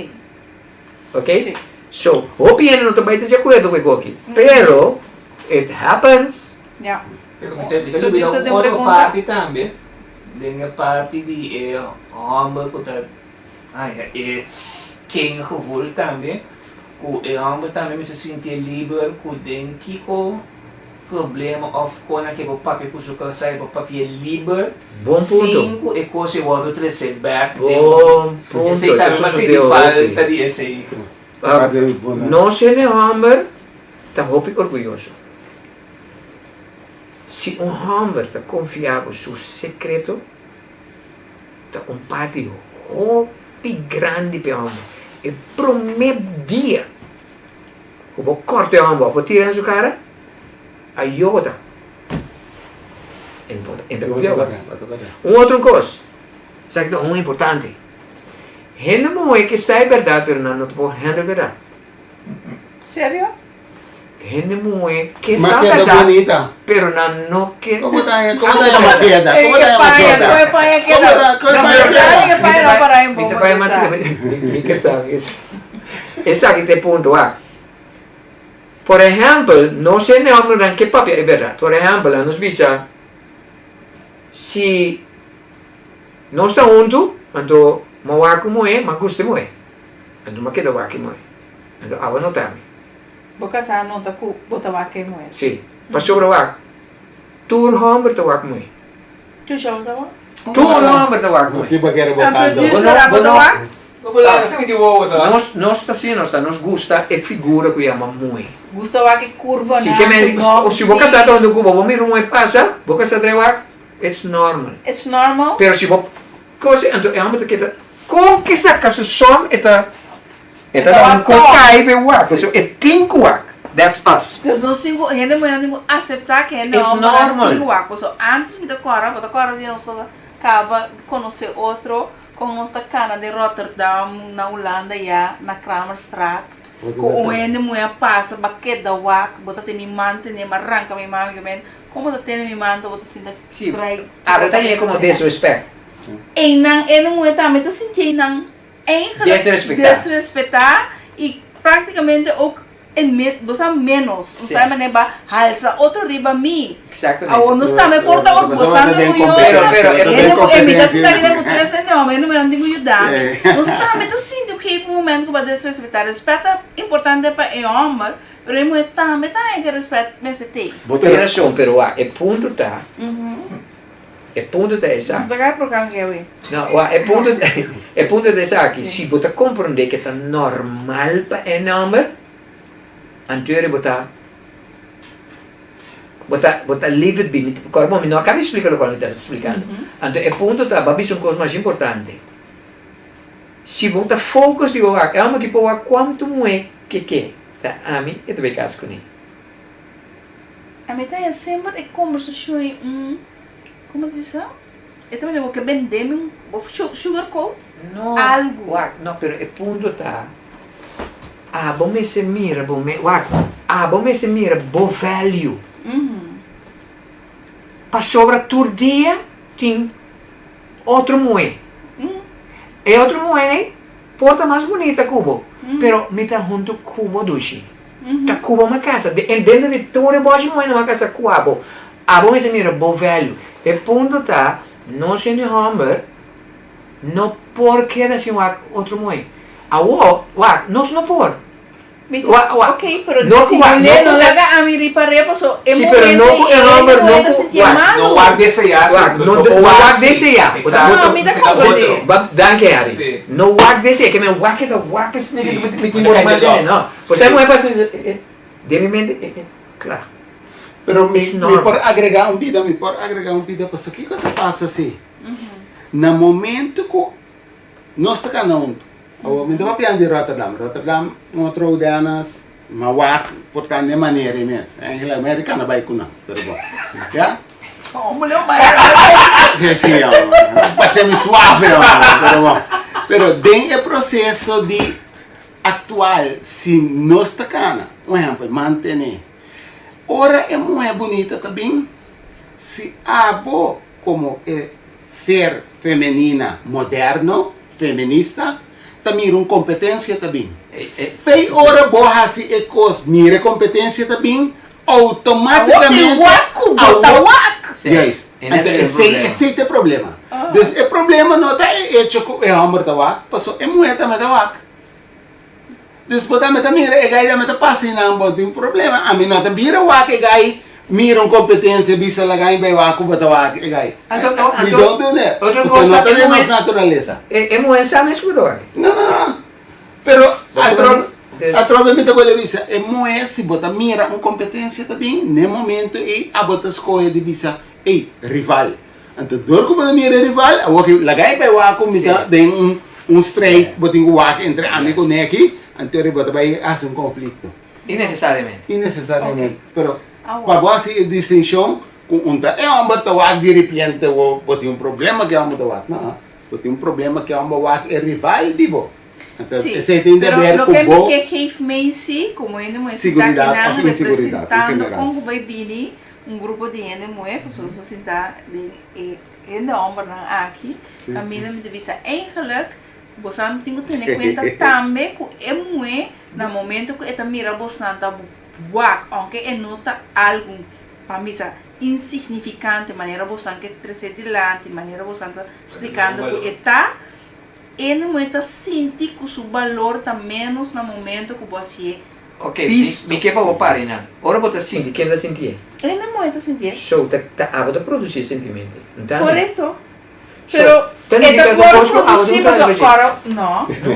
Ok? Sí. So, hopi hende no ta bai ta di akuerdo ku e koki. Pero, it happens. Ja. Pero mi ta mi ta Lo lubida dios un den otro pregunta. parti tambe. Den e parti di e hòmber ku ta haña e king gevoel tambe. Ku e hòmber tambe mester sintié liber ku den kiko. problema òf kona ke bo papia ku su kasá e por papia liber Bon punto. sin ku e kos e wòrdu trese bèk den Bon punto. Esei tambe Eso m'a sucedió sinti hopi. falta di esei. Nos hende hòmber ta hopi orguyoso. Si un hòmber ta konfia bo su sekreto, ta un parti hopi grandi pa e hòmber. E promé dia ku bo kòrta e hòmber òf bo tira den su kara, ayo bo ta. E ta konfia bo. Un otro kos, esaki ta un importante, hende muhé ke sa e bèrdat pero nan no ta por handle bèrdat. Serio? Hende muhe ke Ma sa keda berdad bonita. pero nan no ke Como ta como ta yama keda? Como ta yama Paña, keda? koe paña Como keda. ta koe No, paña pero keda? Sabe que paña no para en Mi ta bobo paña mas sa. mi ke sa mi ke sa. Esaki ta e punto wak. Por ehempel nos hende hombernan ke papia e berdad. Por ehempel a nos bisa si nos ta huntu anto mi a wak un muhe mi a gusta e muhe anto mi a keda wak e muhe. Anto abo no ta mi. Bo kasá no ta ku bo ta wak e muhé. Sí. Pasobra wak, tur hòmber ta wak muhé. Tur shòmber ta wak? Tur hòmber ta wak muhé. Ki bo kere bo tanto? A producer abo ta wak? Bo por laga sin di wowo ta. Nos, nos ta asina, nos ta, nos gusta e figura ku yama muhé. Gusta wak e kurvanan, Sí, ke men, ku nòk, si bo kasá ta huntu ku bo, bo mira un muhé pasa, bo kasá trae wak, it's normal. It's normal? Pero si bo kose, anto e hòmber ta keda, kon ke saka su sòm e ta. E ta da un kokai p'e wak, pasobra e tin ku wak. That's us. Dus nos tin ku, hende muhernan tin ku aseptá ku hende It's hòmbernan normal. tin ku wak. Pasobra antes mi ta kòrda, bo ta kòrda di nos ta kaba di konosé otro, kon nos ta kana den Rotterdam, na Hulanda ya, na Kramerstraat, ku un hende muher a pasa, bo a keda wak, bo ta tene mi man tene, bo a ranka mi man, mi ke men, kon bo ta tene mi man, bo ta sinta Sí, drai abo ta yega komo disrespect. Einan hende muher tambe ta sinti einan Eigenlijk Desrespetá. desrespetá y prácticamente ook en me, bo sa menos. Un Sí. sa manera ba halsa otro riba mi. Exactamente. Awor nos tambe por ta Pero, orgulloso, den orgulloso. Pero, pero, competencia. Hende ku e mi ta sinta competencia. riba ku tres hende hòmber, hende muhé no tin ku yuda mi. Sí. Nos tambe ta sinti op gegeven moment ku bo a desrespetá. Respet ta importante pa e hòmber, pero e muhé tambe ta haña ke respet mester tei. Bo tin rason, pero wak, e punto ta, E punto ta esaki. Nos ta kaya program ke awe. No, wa, e punto, e punto ta esaki. Si bo ta komprondé ke ta normal pa e nòmber, anto bo ta, bo ta, bo ta leave it be. Mi, kòrda bo, mi no a kaba di splika lokual mi ta splikando. Anto e punto ta, bo a bisa un kos masha importante. Si bo ta focus riba wak, e hòmber ki por wak kuantu muhé ke ke, ta ami e ta bai kas kuné. A mi ta haña semper e kombersashon ei un, komo ta bisa? E ta manera bo ke bende mi un, bo sugar coat No, algu. wak, no, pero e punto ta, abo mester mira bo me, wak, abo mester mira bo value. Pasobra tur dia tin otro muhé. E otro muhénan por ta mas bunita ku bo, pero mi ta huntu ku bo dushi. Ta cuba ma casa. En dentro di tur e boshi muhe no a casa cu abo. Abo mester mira bo value. E punto ta, nos hende homber no por keda sin wak otro muhe. Awo, wak, nos no por. Mi ta, Wak, wak, ok, pero no si cu wak, muhe no no cu laga ami ripa repa, so e Si, pero momento no cu ei e e homber, muhe no ta cu, sintié wak. malu. No wak desea, si, Wak, no no, por no wak wak si. desea. Exacto. No, mi ta Esei ta comprende. otro. Ba, danki Harry. Si. No wak desea, ke men wak e ta wak esei Si, mi tin bo bo ta mantene, kai no. de Por esei Si. muhe pasa den mi mente, kla. Pero mi, It's mi normal. por agrega un bida, mi por agrega un bida, pasobra kiko ta pasa si? Na momento ku nos ta kana huntu, awor mi ta papia di Rotterdam, Rotterdam un otro Dennis, mi a wak por ta n'e manera ei mes, eigenlijk Amerika a bai ku nan, pero bon, ya. Sí, parse mi suave, pero bon. Pero den e proceso di Actual si nos ta cana, un ehempel, mantene. Ora e muhe bunita ta bin, si abo como e ser femenina moderno, feminista, ta mira un competencia ta bin. Fey ora bo haci e cos, mira e competencia ta bin, automaticamente Awor te wak. Juist. Anto esey, esey ta e problema. Dus e problema no ta e hecho cu e homber ta wak, paso e muher tambe ta wak. Dus bo tambe ta mira e guy tambe ta pasa y nan bo tin problema. Ami no ta bira wak e guy. Mira un competencia bisa laga in bay wak cu bo ta wak e guy. Anto, no, We anto, don't do that. otro Pasobra cosa, no ta e den nos muher, naturaleza. e, e muher sa mes cu bo ta wak. No, no, no. Pero Bo ta atro, wak. Dus, atrobe mi ta bolbe bisa, e muher si bo ta mira un competencia ta bin, n'e momento ey abo ta scoge di bisa, ey, rival. Anto dor cu bo ta mira e rival, awor ki laga e bay wak cu mi ta sí, den un, un strijd, bo tin cu wak entre ami yeah. cu neki, anto eri bo ta bay haci un conflicto. Innecesariamente. Innecesariamente. Ok. Pero Awor. pa bo hasi e distincion cu un ta e homber ta wak di ripiente bo bo tin un problema cu e homber ta wak. No, bo tin un problema cu e homber wak e rival di bo. Anto Sí, esey tin de pero ber cu loke mi bo ke geef mee sí, como hende muhe sinta siguridad akinan of inseguridad en representando general. con cu bay bini un grupo di hende muhe, pasobra nos ta sinta den e hende hombernan aki, Sí. caminda mi ta bisa eigenlijk Bosan tin ku tene kuenta tambe ku e muhé na momento ku e ta mira bosnan ta wak, ounke e no ta algu pa misa insignifikante manera bosan ke trese dilanti, manera bosan ta splikando ku e ta, e muhé ta sinti ku su balor ta ménos na momento ku bo hasié Ok, mi, bisto. mi ke pa bo pari nan. Ora bo ta sinti, ken ta sintié? E muhé ta sintié. So, ta, ta abo ta produsí e sentimentu. Ntende? Korekto. So, Pero ta e ta nifica cu por cos cu abo produci tin pasobra riba dje. kòrda no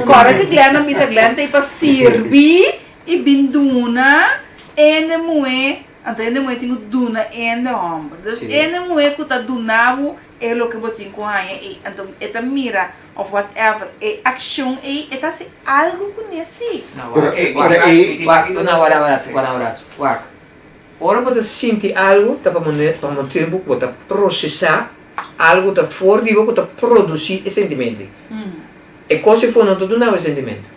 kòrda ki Glenn a bisa Glenn ta ei pa sirbi i bin duna ende muhé anto ende muhé tin ku duna ende hòmber dus Sí. ende muhé ku ta duna bo e loke bo tin ku haña ei anto e ta mira òf whatever e akshon ei e ta hasi algu kuné si. No, Pero wak, e wak, pero e wak, no, wara un rato, wara un rato, wak. Ora bo ta sinti algu ta pa pa motibu ku bo ta prosesá Algu ta for di bo ku ta produsí e sentimentu. E kos ei for no ta duna bo e sentimentu.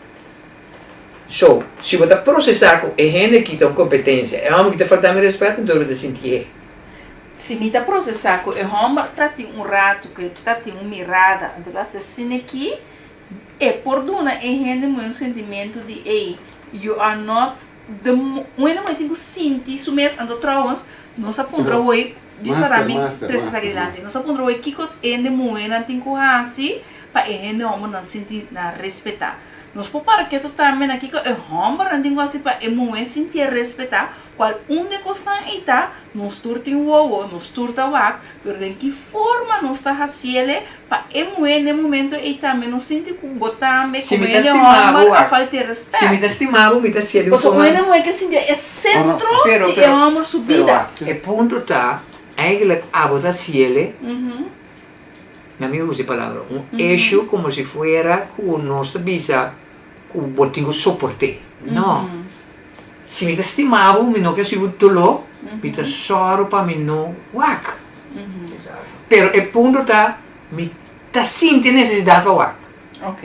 So, si bo ta prosesá ku e hende aki ta un kompetensia, e hòmber aki ta falta mi rèspèt, anto bo ta sintié. Si mi ta prosesá ku e hòmber ta tin un ratu, ku e ta tin un mirada, anto lo hasi asina aki, e por duna e hende muhé un sentimentu di, ey, you are not the, un hende muhé tin ku sinti su mes, anto trouwens, nos a puntra hoy, Djis para mi trese esaki dilanti. Nos a puntra hoy kiko hende muhénan tin ku hasi pa e hende hòmbernan sinti nan respetá. Nos por para ketu tambe na kiko e hòmbernan tin ku hasi pa e muhé sintié respetá, kual un di e kosnan ei ta, nos tur tin wowo, nos tur ta wak, pero den ki forma nos ta hasiele pa e muhé den e momento ei tambe no sinti ku bo tambe Si komo mi ta hende stima bo, hòmber a wak. falt'é Si mi rèspèt. ta stima bo, mi ta hasié di un Pasobra un forma. hende muhé ke sinti e sentro Pero, di e pero, hòmber su pero bida. wak, e punto ta, eigenlijk abo ta hasiele, na mi usa e palabra, un issue komo si fuera ku nos ta bisa ku bo tin ku soport'é. No. Si mi ta stima bo, mi no ke hasi bo doló, mi ta sòru pa mi no wak. Pero e punto ta, mi ta sinti e nesesidat pa wak. Ok.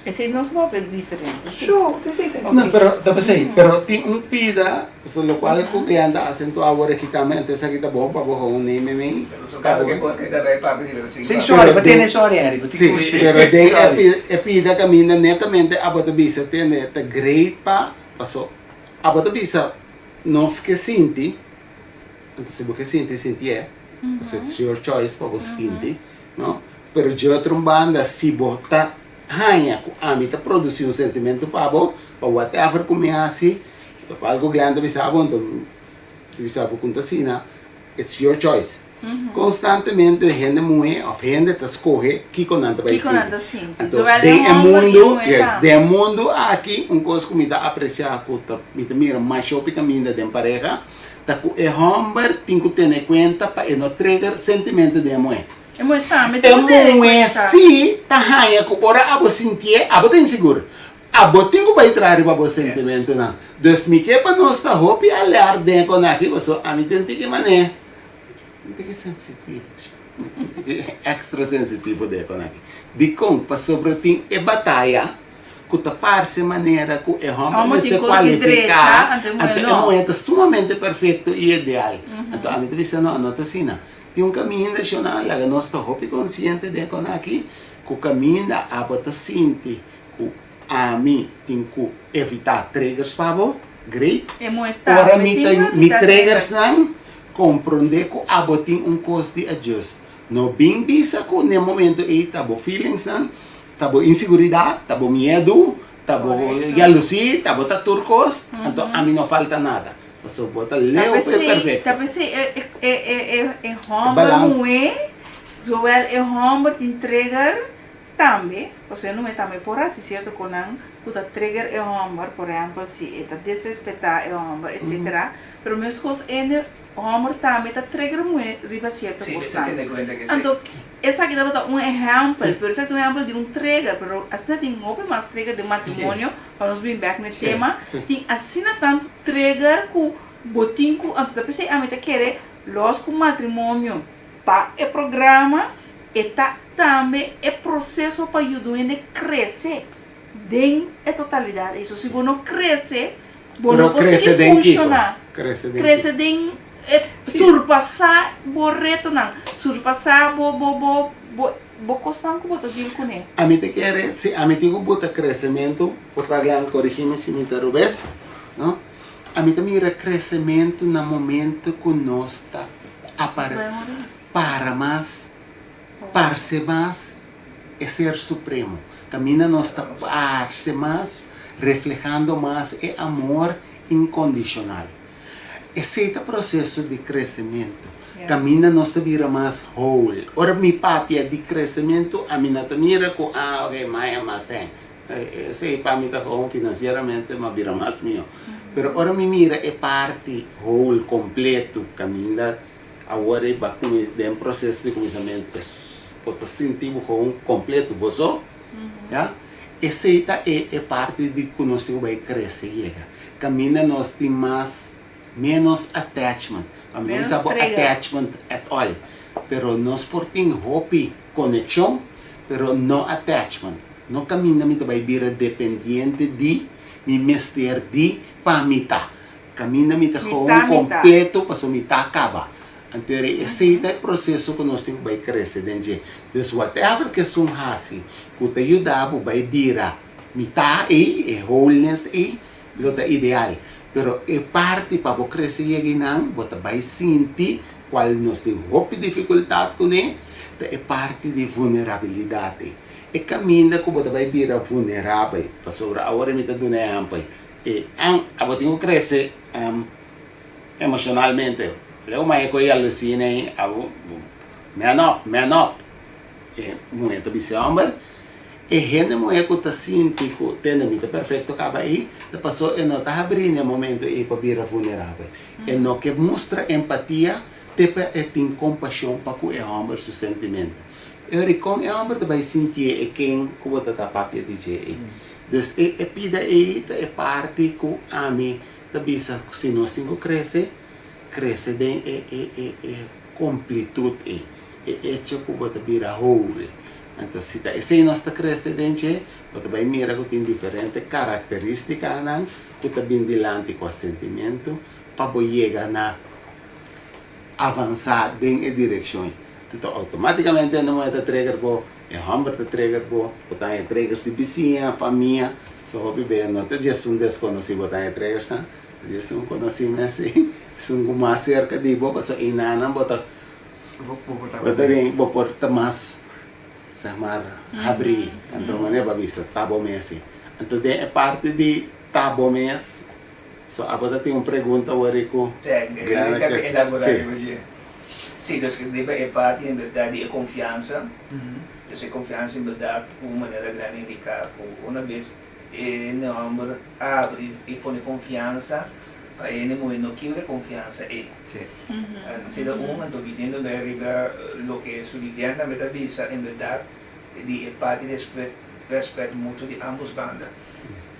Esei nos lo papia diferente, si. So, esei ta. No, pero ta p'esei. Pero tin un pida, so lokual ku Glenn ta asentuá awor aki tambe, anto esaki ta bon pa bo hou un name mi. Si, sorry, bo tene sorry Henry, bo tin Si, ku. pero den e pida kaminda netamente abo ta bisa tende ta great pa, paso abo ta bisa nos ke sinti, Anto si bo ke sinti, sintié, pasobra it's your choice pa bo sinti, no? Pero dje otro un banda, si bo ta haña ku ami ta produsí un sentimentu pa bo, pa whatever ku mi hasi, lokual ku Glenn ta bisa bo, anto mi ta bisa bo ku ta asina, it's your choice. Konstantemente hende muhé òf hende ta skohe kiko nan ta bai Kiko nan ta sinti. sinti. Anto Zowel den e e hòmber i e mundu, muhé yes, tambe. den e mundu aki un kos ku mi ta apresiá ku ta mi ta mira masha hopi kaminda den pareha, Ta ku e hòmber tin ku tene kuenta pa e no trigger sentimentu den e muhé. E muhé tambe E tin ku tene muhé kuenta. sí ta haña ku ora abo sintié, abo ta insigur. Abo tin ku bai traha riba bo sentimentunan. Dus mi ke pa nos ta hopi alert den e konaki pasobra ami tin tiki manera, mi tiki sensitivo, mi tiki extra sensitivo den e konaki. Dikon? Pasobra tin e bataya. ku ta parse manera ku e hòmber Hòmber tin mester kos di drecha, kualifiká, anto e muhé anto e no. muhé ta sumamente perfekto i ideal. Anto ami ta bisa no, no ta asina. Tin un kaminda shona laga nos ta hopi konsiente den kon aki ku kaminda abo ta sinti ku ami tin ku evitá triggers pa bo, great. E muhé Ora tambe mi tin ta ku mi evitá triggers triggers. nan, komprondé ku abo tin un kos di adjust. No bin bisa ku n'e momento ei ta bo feelings nan Ta bo inseguridat, ta bo miedu, ta bo yalusí, ta bo ta tur kos, anto ami no falta nada. Pasobra bo ta leu pa e perfecto. Ta pesey e homber muhe, zowel e homber tin trigger tambe, pasobra e muhe tambe por haci cierto conan cu ta trigger e homber, por ehempel si e ta desrespeta e homber etcetera, pero mescos e homber tambe ta trigger muhe riba cierto cosnan. Anto esaki tabata un ehempel, pero esaki ta un ehempel di un trigger, pero asina tin hopi mas trigger den matrimonio. Pa nos bin bek na e tema, tin asina tantu trigger ku bo tin ku, anto ta p'esei ami ta kere los ku matrimonio ta e programa, e ta tambe e proseso pa yuda un hende krese den e totalidat ei. So si bo no krese, bo no por sigui funshoná. Krese den e surpasá bo retonan, surpasá bo bo bo bo. Bo kosnan ku bo ta deal kuné. Ami ta kere si ami tin ku buta kresementu, por ta Glenn korigí mi si mi ta rubes, no? Ami ta mira kresementu na momento ku nos ta apare para mas, parse mas e Ser Supremo. Kaminda nos ta parse mas, reflehando mas e amor inkondishonal. Esei ta proseso di kresementu. Kaminda nos ta bira mas whole. Ora mi papia di kresementu, ami no ta mira ku, ah, oke, maya mas hen. Esei pa mi ta gewoon finansieramente m'a bira mas mihó. Pero ora mi mira e parti whole, kompletu, kaminda awor ei ba kuminsá den proseso di kuminsamentu, e bo ta sinti bo gewoon kompletu, bo so, ya. Esei ta e e parti di ku nos tin ku bai krese yega. Kaminda nos tin mas ménos attachment. Pa mi no bisa bo attachment at all, pero nos por tin hopi konekshon, pero no attachment. No kaminda mi ta bai bira dependiente di, mi mester di pa mi ta. Kaminda mi ta gewoon kompleto pasobra mi ta kaba. Anto esei ta e proseso ku nos tin ku bai krese den dje. Dus whatever ku esun hasi ku ta yuda bo bai bira mitá ei, e wholeness ei, lo ta ideal. Pero e parti pa bo krese yega einan, bo ta bai sinti, kual nos tin hopi difikultat kuné, ta e parti di vulnerabilidat ei. E kaminda ku bo ta bai bira vulnerabel. Pasobra awor mi ta duna ehèmpel, e abo tin ku krese Emocionalmente, leu mai cu e jaloezie ei, abo, man up, man up. E muhe ta bisa e homber, e hende muhe cu ta sinti cu tende mi ta perfecto caba ei, ta paso e no ta habri na e momento ei pa bira vulnerabel. E no ke mustra empatia te pa e tin compasion pa cu e homber su sentimento. E ora con e homber ta bay sintié e ken cu bo ta ta papia di dje ei. Dus e e pida ei ta e parti cu ami Ta bisa ku si nos tin ku krese, krese den e e e e komplitut ei, e echo ku bo ta bira whole. Anto si ta esei nos ta krese den dje, bo ta bai mira ku tin diferente karakteristikanan ku ta bin dilanti ku a sentimentu pa bo yega na avansá den e direkshon ei. Anto outomátikamente e muhé ta trigger bo, e hòmber ta trigger bo, bo ta haña triggers di bisiña, famia. So hopi bia no ta djes un deskonosí bo ta haña triggers nan, ta djes un konosí mes i esun ku mas serka di bo pasobra einanan bo ta bo ta bin bo por ta mas seg maar habrí. Anto manera bo a bisa ta bo mes i. Anto den e parti di ta bo mes So abo ta tin un pregunta wori ku Glenn a ke elaborá riba dje. Sí, dus riba e parti en bèrdat di e konfiansa, dus e konfiansa en bèrdat ku manera Glenn a indiká ku una bes e hòmber abri i pone konfiansa pa e hende muhé no kibra e konfiansa ei. Esei ta un, anto biniendo bai riba loke su Lidian tambe ta bisa en bèrdat di e parti di rèspèt mutuo di ambos banda.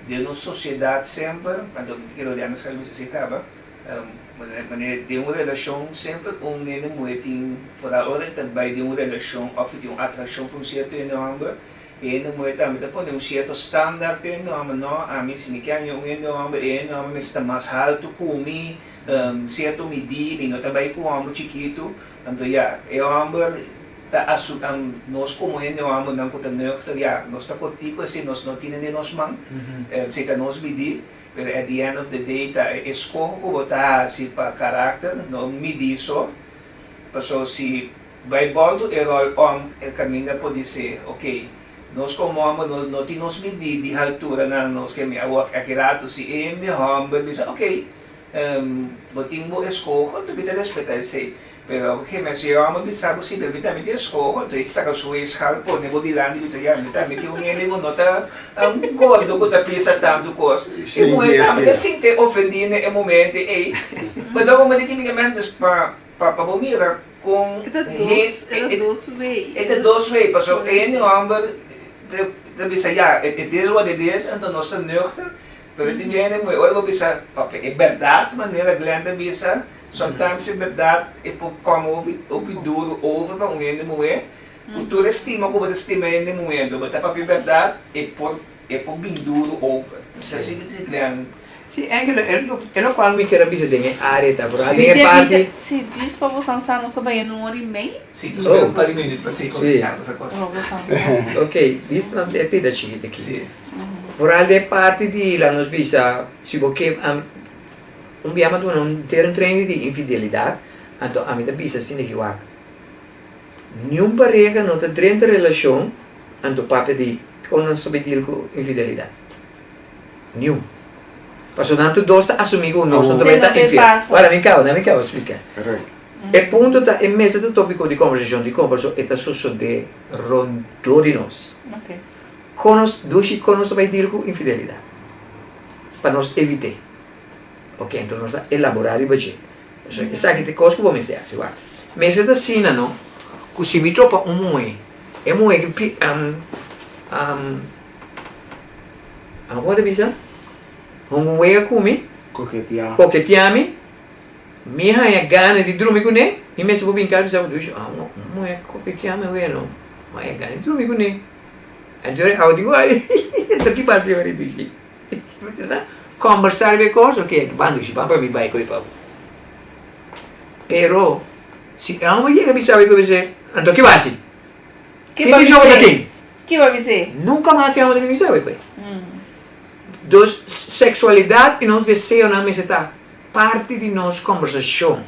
Den nos sosiedat semper, anto mi ta kere odiá mes kaba bisa esei kaba, manera den un relashon semper un hende muhé tin, foral ora e ta bai den un relashon òf e tin un atrakshon pa un sierto hende hòmber, e hende muhé tambe ta pone un sierto standaard pa e hende hòmber, no, ami si mi ke haña un hende hòmber, e hende hòmber mester ta mas haltu ku mi, sierto midí, mi no ta bai ku un hòmber chikitu, anto ya, e hòmber. Ta asu nos komo hende hòmbernan ku ta nuchter, ya, nos ta kortiku esei nos no tine den nos man, esei ta nos midí, pero at the end of the day ta e eskoho ku bo ta hasi pa karakter, no midí so, paso si bai bòltu e ròl òm e kaminda podisé, ok, nos komo hòmber no no tin nos midí di haltura na nos ke mi awor aki ratu si e hende hòmber bisa ok. Bo tin bo eskoho, anto mi ta respetá esei. Pero abo ke mester yama mi bisa bo si, pero mi tambe tin eskoho. Anto e saka su weegschaal pone bo dilanti i bisa, ya, mi tambe tin un hende ku no ta gordo ku ta pisa tantu kos. E muhé tambe ta sinti ofendí na e momento ei. Pero ta como típicamente dus pa pa bo mira kon E ta dos, e ta dos way. E ta dos way, pasobra e hende hòmber ta bisa, ya, it is what it is, anto nos ta nuchter. Pero tin hende muhé ora bo bisa papia e bèrdat manera Glenn ta bisa, sometimes e bèrdat e por kòm hopi hopi duru over pa un hende muhé, ku tur e stima ku bo ta stima e hende muhé anto bo ta papia e bèrdat e por e por bin duru over. Bisa así di Glenn. Sí, eigenlijk e lokual mi kier a bisa den e área ta vooral den e parti. Sí, djis pa bo san sa nos ta bai en un ora i mei. Sí, nos ta un par di minüt pa sigui konsiderá nos a kos. Ok, djis pa e pida chikit aki. Vooral den parti di laat nos bisa si bo ke ami un bia mi a duna un henter un training di infidelidat anto ami ta bisa asina ki wak niun pareha no ta drenta relashon anto papia di kon nan sabi deal ku infidelidat niun pasobra nan tur dos ta asumi ku nos no ta bai ta infiel wara mi kaba mi kaba splika e punto ta e mester ta topiko di kombersashon dikon pasobra e ta sosode rondó di nos. Kon nos dushi kon nos ta bai deal ku infidelidat pa nos evit'é? Ok, enton nos ta elaborá riba dje. Pasobra esaki ta e kos ku bo mester hasi. Wak, mester ta asina no, ku si mi topa un muhé, e muhé ki pi amo ta bisa? Hunga un wega ku mi, Koketiá. koketiá mi, mi haña gana di drumi kuné, mi mester por bin kas bisa bo dushi, amo un muhé koketiá mi awe no, mi haña gana di drumi kuné. Anto e awo di wari anto ki basi wari dushi Kombersá riba e kos ok ban dushi ban pa mi bai koe pa bo pero si e homber yega bisa bo bisa anto ki basi Ki ki bisho bo ta tin Ki bo bis'é? Nunka mas e homber ta bin bisa bo koe Dus seksualidat i nos deseonan mester ta parti di nos kombersashon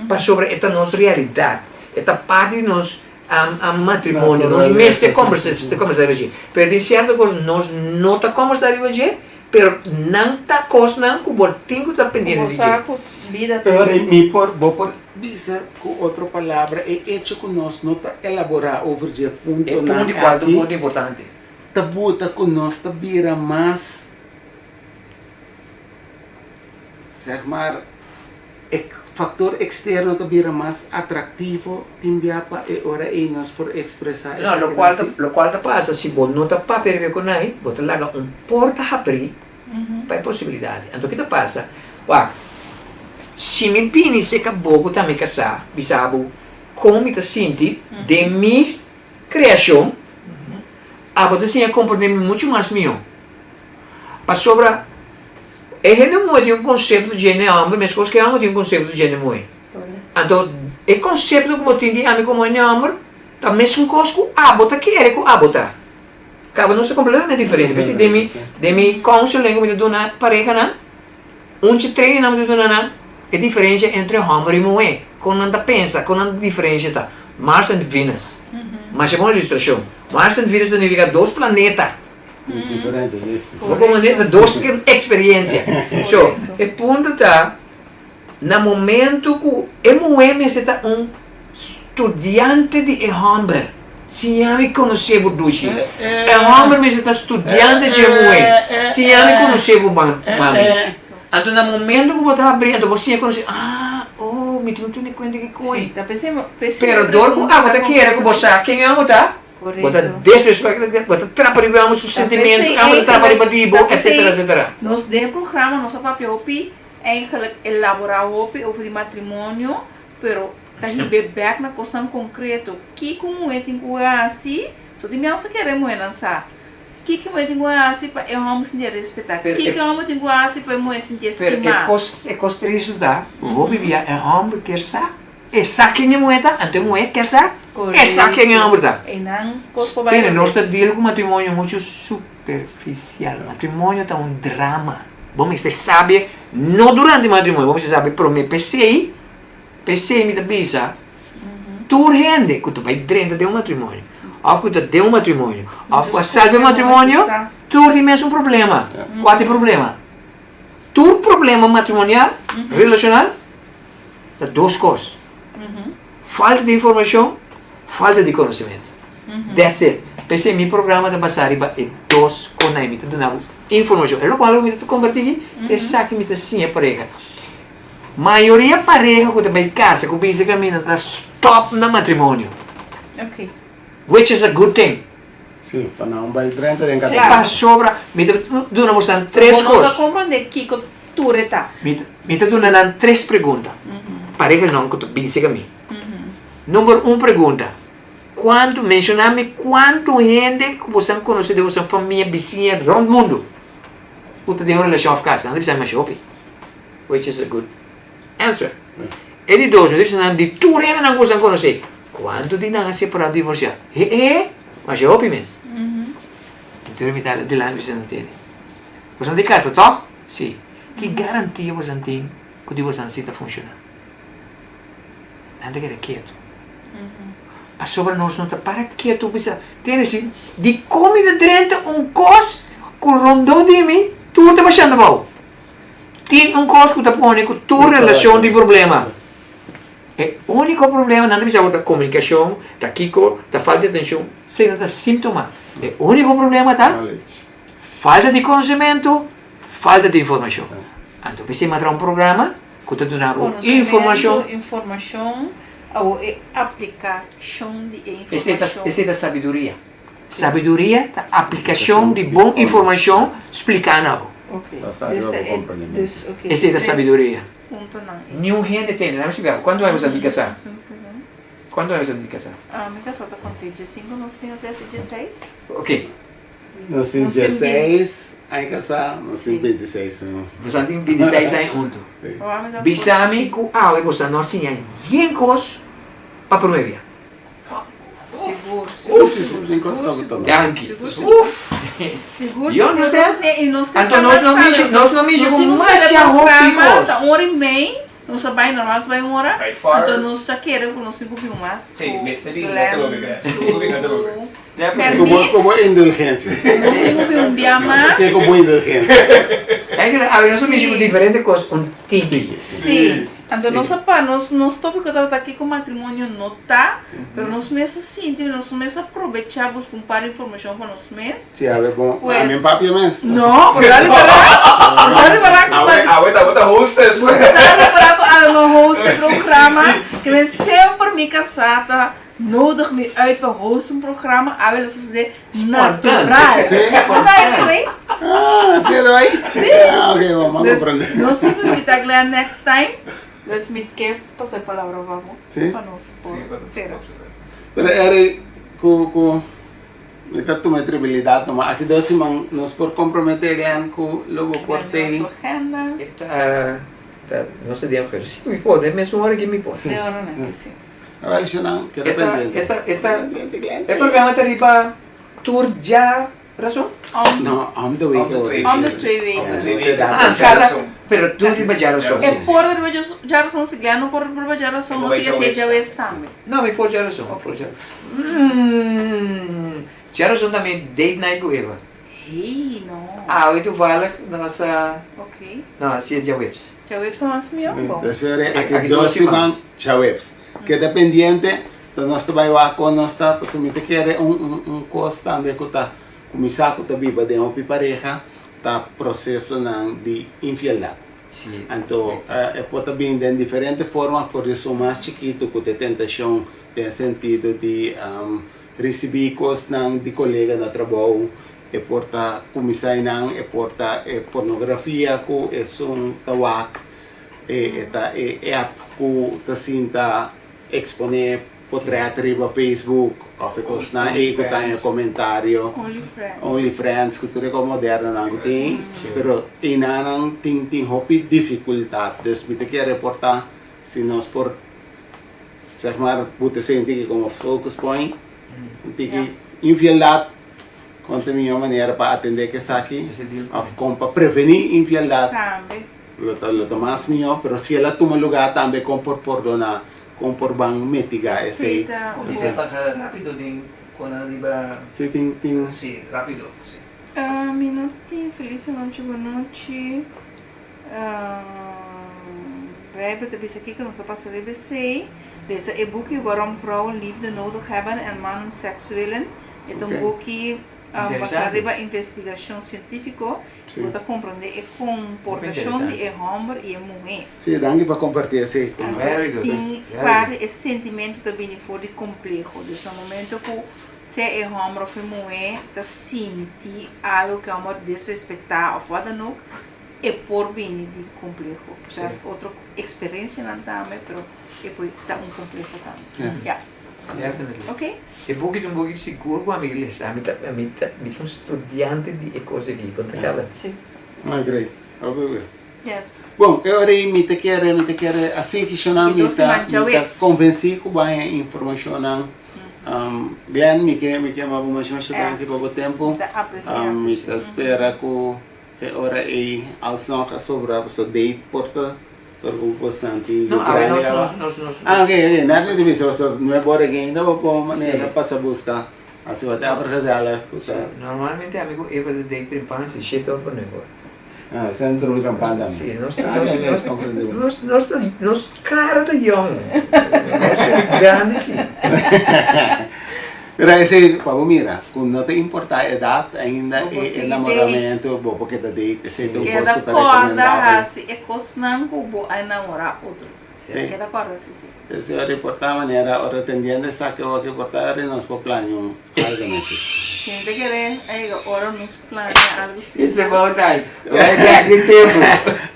pasobra e ta nos realidat e ta parti di nos matrimonio nos mester kombersa riba dje pero tin sierto kos nos no ta kombersa riba dje pero nan ta kosnan ku bo tin ku ta pendiente di dje. Pero mi por bo por bisa ku otro palabra e echo ku nos no ta elabora over dje puntonan aki ta buta ku nos ta bira mas zeg maar E faktor eksterno ta bira mas atraktivo tin bia pa e ora ei nos por ekspresá No, lokual ta lokual ta pasa si bo no ta papia riba e konai, bo ta laga un porta habrí pa e posibilidat. Anto ki ta pasa? Wak, si mi bini serka bo ku ta mi kasá, bisa bo kon mi ta sinti den mi kreashon, abo ta siña komprendé mi muchu mas mihó. Pasobra e hende muhé tin un konsepto di hende hòmber meskos ku e hòmber tin un konsepto di hende muhé. Anto e konsepto ku bo tin di ami komo hende hòmber ta mesun kos ku abo ta kere ku abo ta. Kaba nos ta kompletamente diferente. P'esei den mi den mi counseling ku mi ta duna parehanan, un dje training nan mi ta duna nan e diferensia entre hòmber i muhé, kon nan ta pensa, kon nan diferensia ta. Mars and Venus. Masha bon ilustrashon. Mars and Venus ta nifiká dos planeta. Diferente, sí. Bo comprende? Ta dos experiencia. So, e punto ta, na momento cu e muhe mester ta un studiante di e homber, siña mi conoce bo dushi. E homber mester ta studiante dje muhe, siña mi conoce bo mami. Anto na momento cu bo ta habri, anto bo siña conoce, ah, oh, mi tin cu tene cuenta ki coe. Pero dor cu abo ta kere cu bo sa ken abo ta, Bo ta disrespect, bo ta trapa riba amo su sentimento, amo ta trapa riba di bo, etcetera, etcetera. Nos den e programa nos a papia hopi, eigenlijk elabora hopi over di matrimonio, pero ta hib'é bek na kosnan konkreto. Kiko un muhé tin ku hasi? So tin biaha nos ta kere e muhénan sa. Kiko e muhé tin ku hasi pa e hòmber sintié respetá? Kiko e hòmber tin ku hasi pa e muhé sintié Pero stimá? e kos, e kos tristu ta, hopi bia e hòmber kier sa. E sa ken e muhé ta, anto e muhé kier sa e sa ken e hòmber ta. Tene, nos ta deal ku matrimonio muchu superfisial. Matrimonio ta un drama. Bo mester sabi, no durante matrimonio, bo mester sabi promé. P'esei, p'esei mi ta bisa tur hende ku ta bai drenta den un matrimonio, òf ku ta den un matrimonio, òf ku a salba e matrimonio, tur tin mesun problema. Kua ta e problema? Tur problema matrimonial, relashonal, ta dos kos. Falta di informashon, falta di konosementu. That's it. P'esei mi programa ta basá riba e dos kosnan ei. Mi ta duna bo informashon. E lokual ku mi ta kompartí aki, esaki mi ta siña pareha. Mayoria pareha ku ta bai kasa ku bisa kaminda ta stòp na matrimonio. Which is a good thing. Sí, pa nan bai drenta den kategoria. Pasobra mi ta duna boso tres kos. Bo no ta komprondé kiko tur e ta. Mi ta duna nan tres pregunta. Parehanan ku ta bisa ku mi. Number un pregunta, kuantu, menshoná mi kuantu hende ku boso a konosé den boso famia, bisiña, rònt mundu ku ta den un relashon òf kasa? Nan ta bisa mi masha hopi. Which is a good answer. E di dos, mi ta bisa nan di tur hendenan ku boso a konosé, kuantu di nan a separá òf divorsiá? He he, masha hopi mes. Entonces mi ta dilanti bisa nan tene. Boso a di kasa tòg? Sí. Ki garantia boso tin ku di boso si ta funshoná? Nan ta keda ketu. Pasobra nos no ta para ketu bisa, tene si, dikon mi ta drenta un kos ku rondó di mi tur ta bashando abou? Tin un kos ku ta pone ku tur relashon tin problema. E úniko problema nan ta bisa bo ta komunikashon, ta kiko, ta falta di atenshon, esei nan ta síntoma. E úniko problema ta falta di konosementu, falta di informashon. Anto p'esei mi a traha un programa ku ta duna bo informashon. Konosementu, informashon, awor e aplikashon di e informashon. Esei ta sabiduria. Sabiduria ta aplikashon di bon informashon spliká na bo. Esei ta sabiduria. Niun hende tende. Dame splika bo. Kuantu aña bo sa di kasá? Kuantu aña bo sa di kasá? Mi kasá ta konta diesinku, nos tin otra es dieseis. Ok. Nos tin dieseis aña kasá, nos tin bintiseis aña. Boso a tin bintiseis aña huntu. Bisa mi ku awe boso no a siña yen kos pa promé bia. Sigur, sigur, sigur. Tin kos ku ta Danki. Uf. Sigur, Yo sigur. understand? I nos Anto kasá nos no bastante. mishi, nos no mishi Nos ku tin un masha sele hopi programa, kos. ta un ora i mei, nos a bai normal nos a bai un ora. By far. Anto nos ta kere ku nos tin ku bin mas Sí, ku mester bin Glenn otro bebe. su Bin otro bebe. Ku bo, permit. ku bo indulgensia. Nos tin ku bin un bia mas. Sí, ku bo indulgensia. Eigenlijk, awe nos a mishi ku diferente kos un tiki. Sí. Anto nos a pa nos nos tópiko tabata kiko matrimonio no ta, pero nos mes a sinti, nos mes a probechá buska un par di informashon pa nos mes. Sí, awe bon, Pues, ami papia mes. No, bo sa ripará, bo sa ripará ku Awe, awe tabata hostess. Bo sa ripará ku awe mi host e Sí, sí, programa, sí, sí. ke men semper mi kasá ta nodig mi uit pa host un programa, awe lo sosodé natural. Sí. Bo ta agree? Ah, sí, ta bai? Sí. Ah, ok, bon, m'a Dus, comprende. nos tin ku invitá Glenn next time. Dus mi ke pasa e palabra pa bo, Sí. pa nos por Sí, pa nos sera. por sera. Pero Eric, ku ku mi ta tuma e tribilidat nomás. Aki dos siman nos por komprometé Glenn ku lo bo por Glenn tei. su agenda. E ta, ta, nos ta den agujeros. Sí, mi por, den mesun ora aki mi por. Den ora aki, sí. Awel Shannon, keda E ta, pendiente. e ta, e ta, Pendiente, Glenn. e programa ta riba tur djarason? Om, No, om de week. Om de twee om de twee Om de weken. twee No se weken. da. Ah, kada, pero tur riba djarason. E por riba djarason si Glenn no por riba djarason, nos sigue hasié djaweps tambe. No, mi por djarason, mi por djarason. Mm, djarason ta mi date night ku Eva. Hey, no. Awe toevallig nos a, Ok. no, hasié djaweps. Djaweps ta mas mihó, bon. Entonces, aki Aki dos dos siman. siman djaweps. Keda pendiente, ta nos ta bai wak kon nos ta, pasobra mi ta kere un un un kos tambe ku ta kuminsá ku ta biba den hopi pareha ta prosesonan di infieldat. Sí. Anto e por ta bin den diferente forma for di esun mas chikitu ku ta e tentashon den sentido di risibí kosnan di kolega na trabou, e por ta kuminsá einan, e por ta e pornografia ku esun ta wak, E ta e app ku ta sinta eksponé potrèt riba Facebook òf e kosnan ei ku ta haña komentario. Only Friends ku tur e kos modernonan ku tin. Pero einanan tin tin hopi difikultat. Dus mi ta kier reportá si nos por sèg mar buta esei un tiki komo focus point, un tiki infieldat kon ta e mihó manera pa atendé ku esaki òf kon pa prevení infieldat. Lo ta lo ta mas mihó, pero si el a tuma lugá tambe kon por pordoná, kon por ban mitigá esei. Sí, ta un I bon. ta pasa rápido den kon nan riba. Sí, tin tin. Sí, rápido, sí. Mi no tin feliz anochi, bonochi. Bijbel ta bisa kiko nos a pasa riba esei. Lesa e buki Waarom Vrouwen Liefde Nodig Hebben en Mannen Seks Willen. E ta un buki basá riba investigashon sientífiko. Bo ta komprondé e komportashon di e hòmber i e muhé. Sí, danki pa kompartí esei ku nos. Anto tin parti e sentimentu ta bini for di kompleho. Dus na momento ku sea e hòmber òf e muhé ta sinti algu ku e hòmber desrespetá òf wat dan ook, e por bini di kompleho. Kisas otro eksperensianan tambe, pero e por ta un kompleho tambe. Ya. Definitely. Ok. E buki ta un buki sigur ku ami lesa. Ami ta ami ta mi ta un studiante di e kos aki. Kon ta kaba? Si. Ah, great. Hopi goed. Yes. Bon, e ora ei mi ta kere, mi ta kere asin kishonan mi ta mi ta konvensí ku bo haña informashonnan. Glenn, mi ke mi ke yama bo masha masha danki pa bo tempu. Mi ta apresiá. Mi ta spera ku E ora ei alsnog a sobra pasobra date por ta tur ku bosnan tin yu No, awe grandi nos, awa. nos, nos, nos, Ah, ok, ok, net mi ta bisa pasobra nuebe ora aki ainda bo por manera Sí. pasa buska. Asi bo ta apra gezellig ku ta. Normalmente ami ku Eva ta date trempan si shete or pa nuebe ora. Ah, esei no drumi trempan tambe. Sí, nos, Ah, nos, ok, ok, nos, comprendí. nos, nos ta, nos kara ta yong. Nos ta di grandi sí. Pero esei pa bo mira ku no ta importá edat ainda Bo por e sigui enamoramentu bo por keda date esei ta un kos Keda ku ta kòrda rekomendabel. hasi e kosnan ku bo a enamorá otro. Keda kòrda si si. Esei ora importá manera ora tendiendo esaki awor ke por ta ora nos por plania un algu na chichi. Si mi ta kere a yega ora nos plania algu It's sigur. about time. Bai bek den tempu.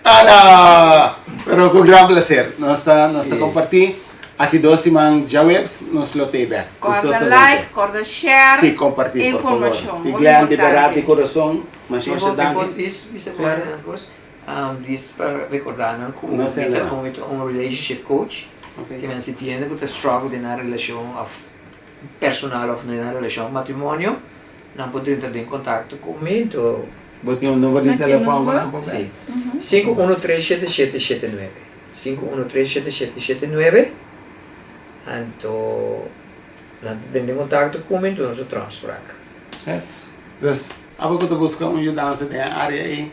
Ala! Pero ku gran plaser nos ta nos ta Sí. kompartí. Aki dos siman djaweps nos lo tei bek. Corda Gustosamente. like, corda share Sí, comparti, por favor. informacion. Y Hopi Glenn, di berdad importante. di corazon, masha masha Mi por danki. dis bisa un par di cos, dis pa recorda nan cu No mi sé, ta no. un mi ta un relationship coach, Ok. ke men si tiende cu ta struggle den nan relacion of personal of den nan relacion matrimonio, nan por drenta den contacto cu mi, enton. Bo tin un number di Nan tin telefon cu number? nan por bel? Sí. 5137779. 5137779 anto nan ta tende contacto cu mi anto nos ta transpraak. Yes. Dus, abo cu ta busca un yudansa den e area ey.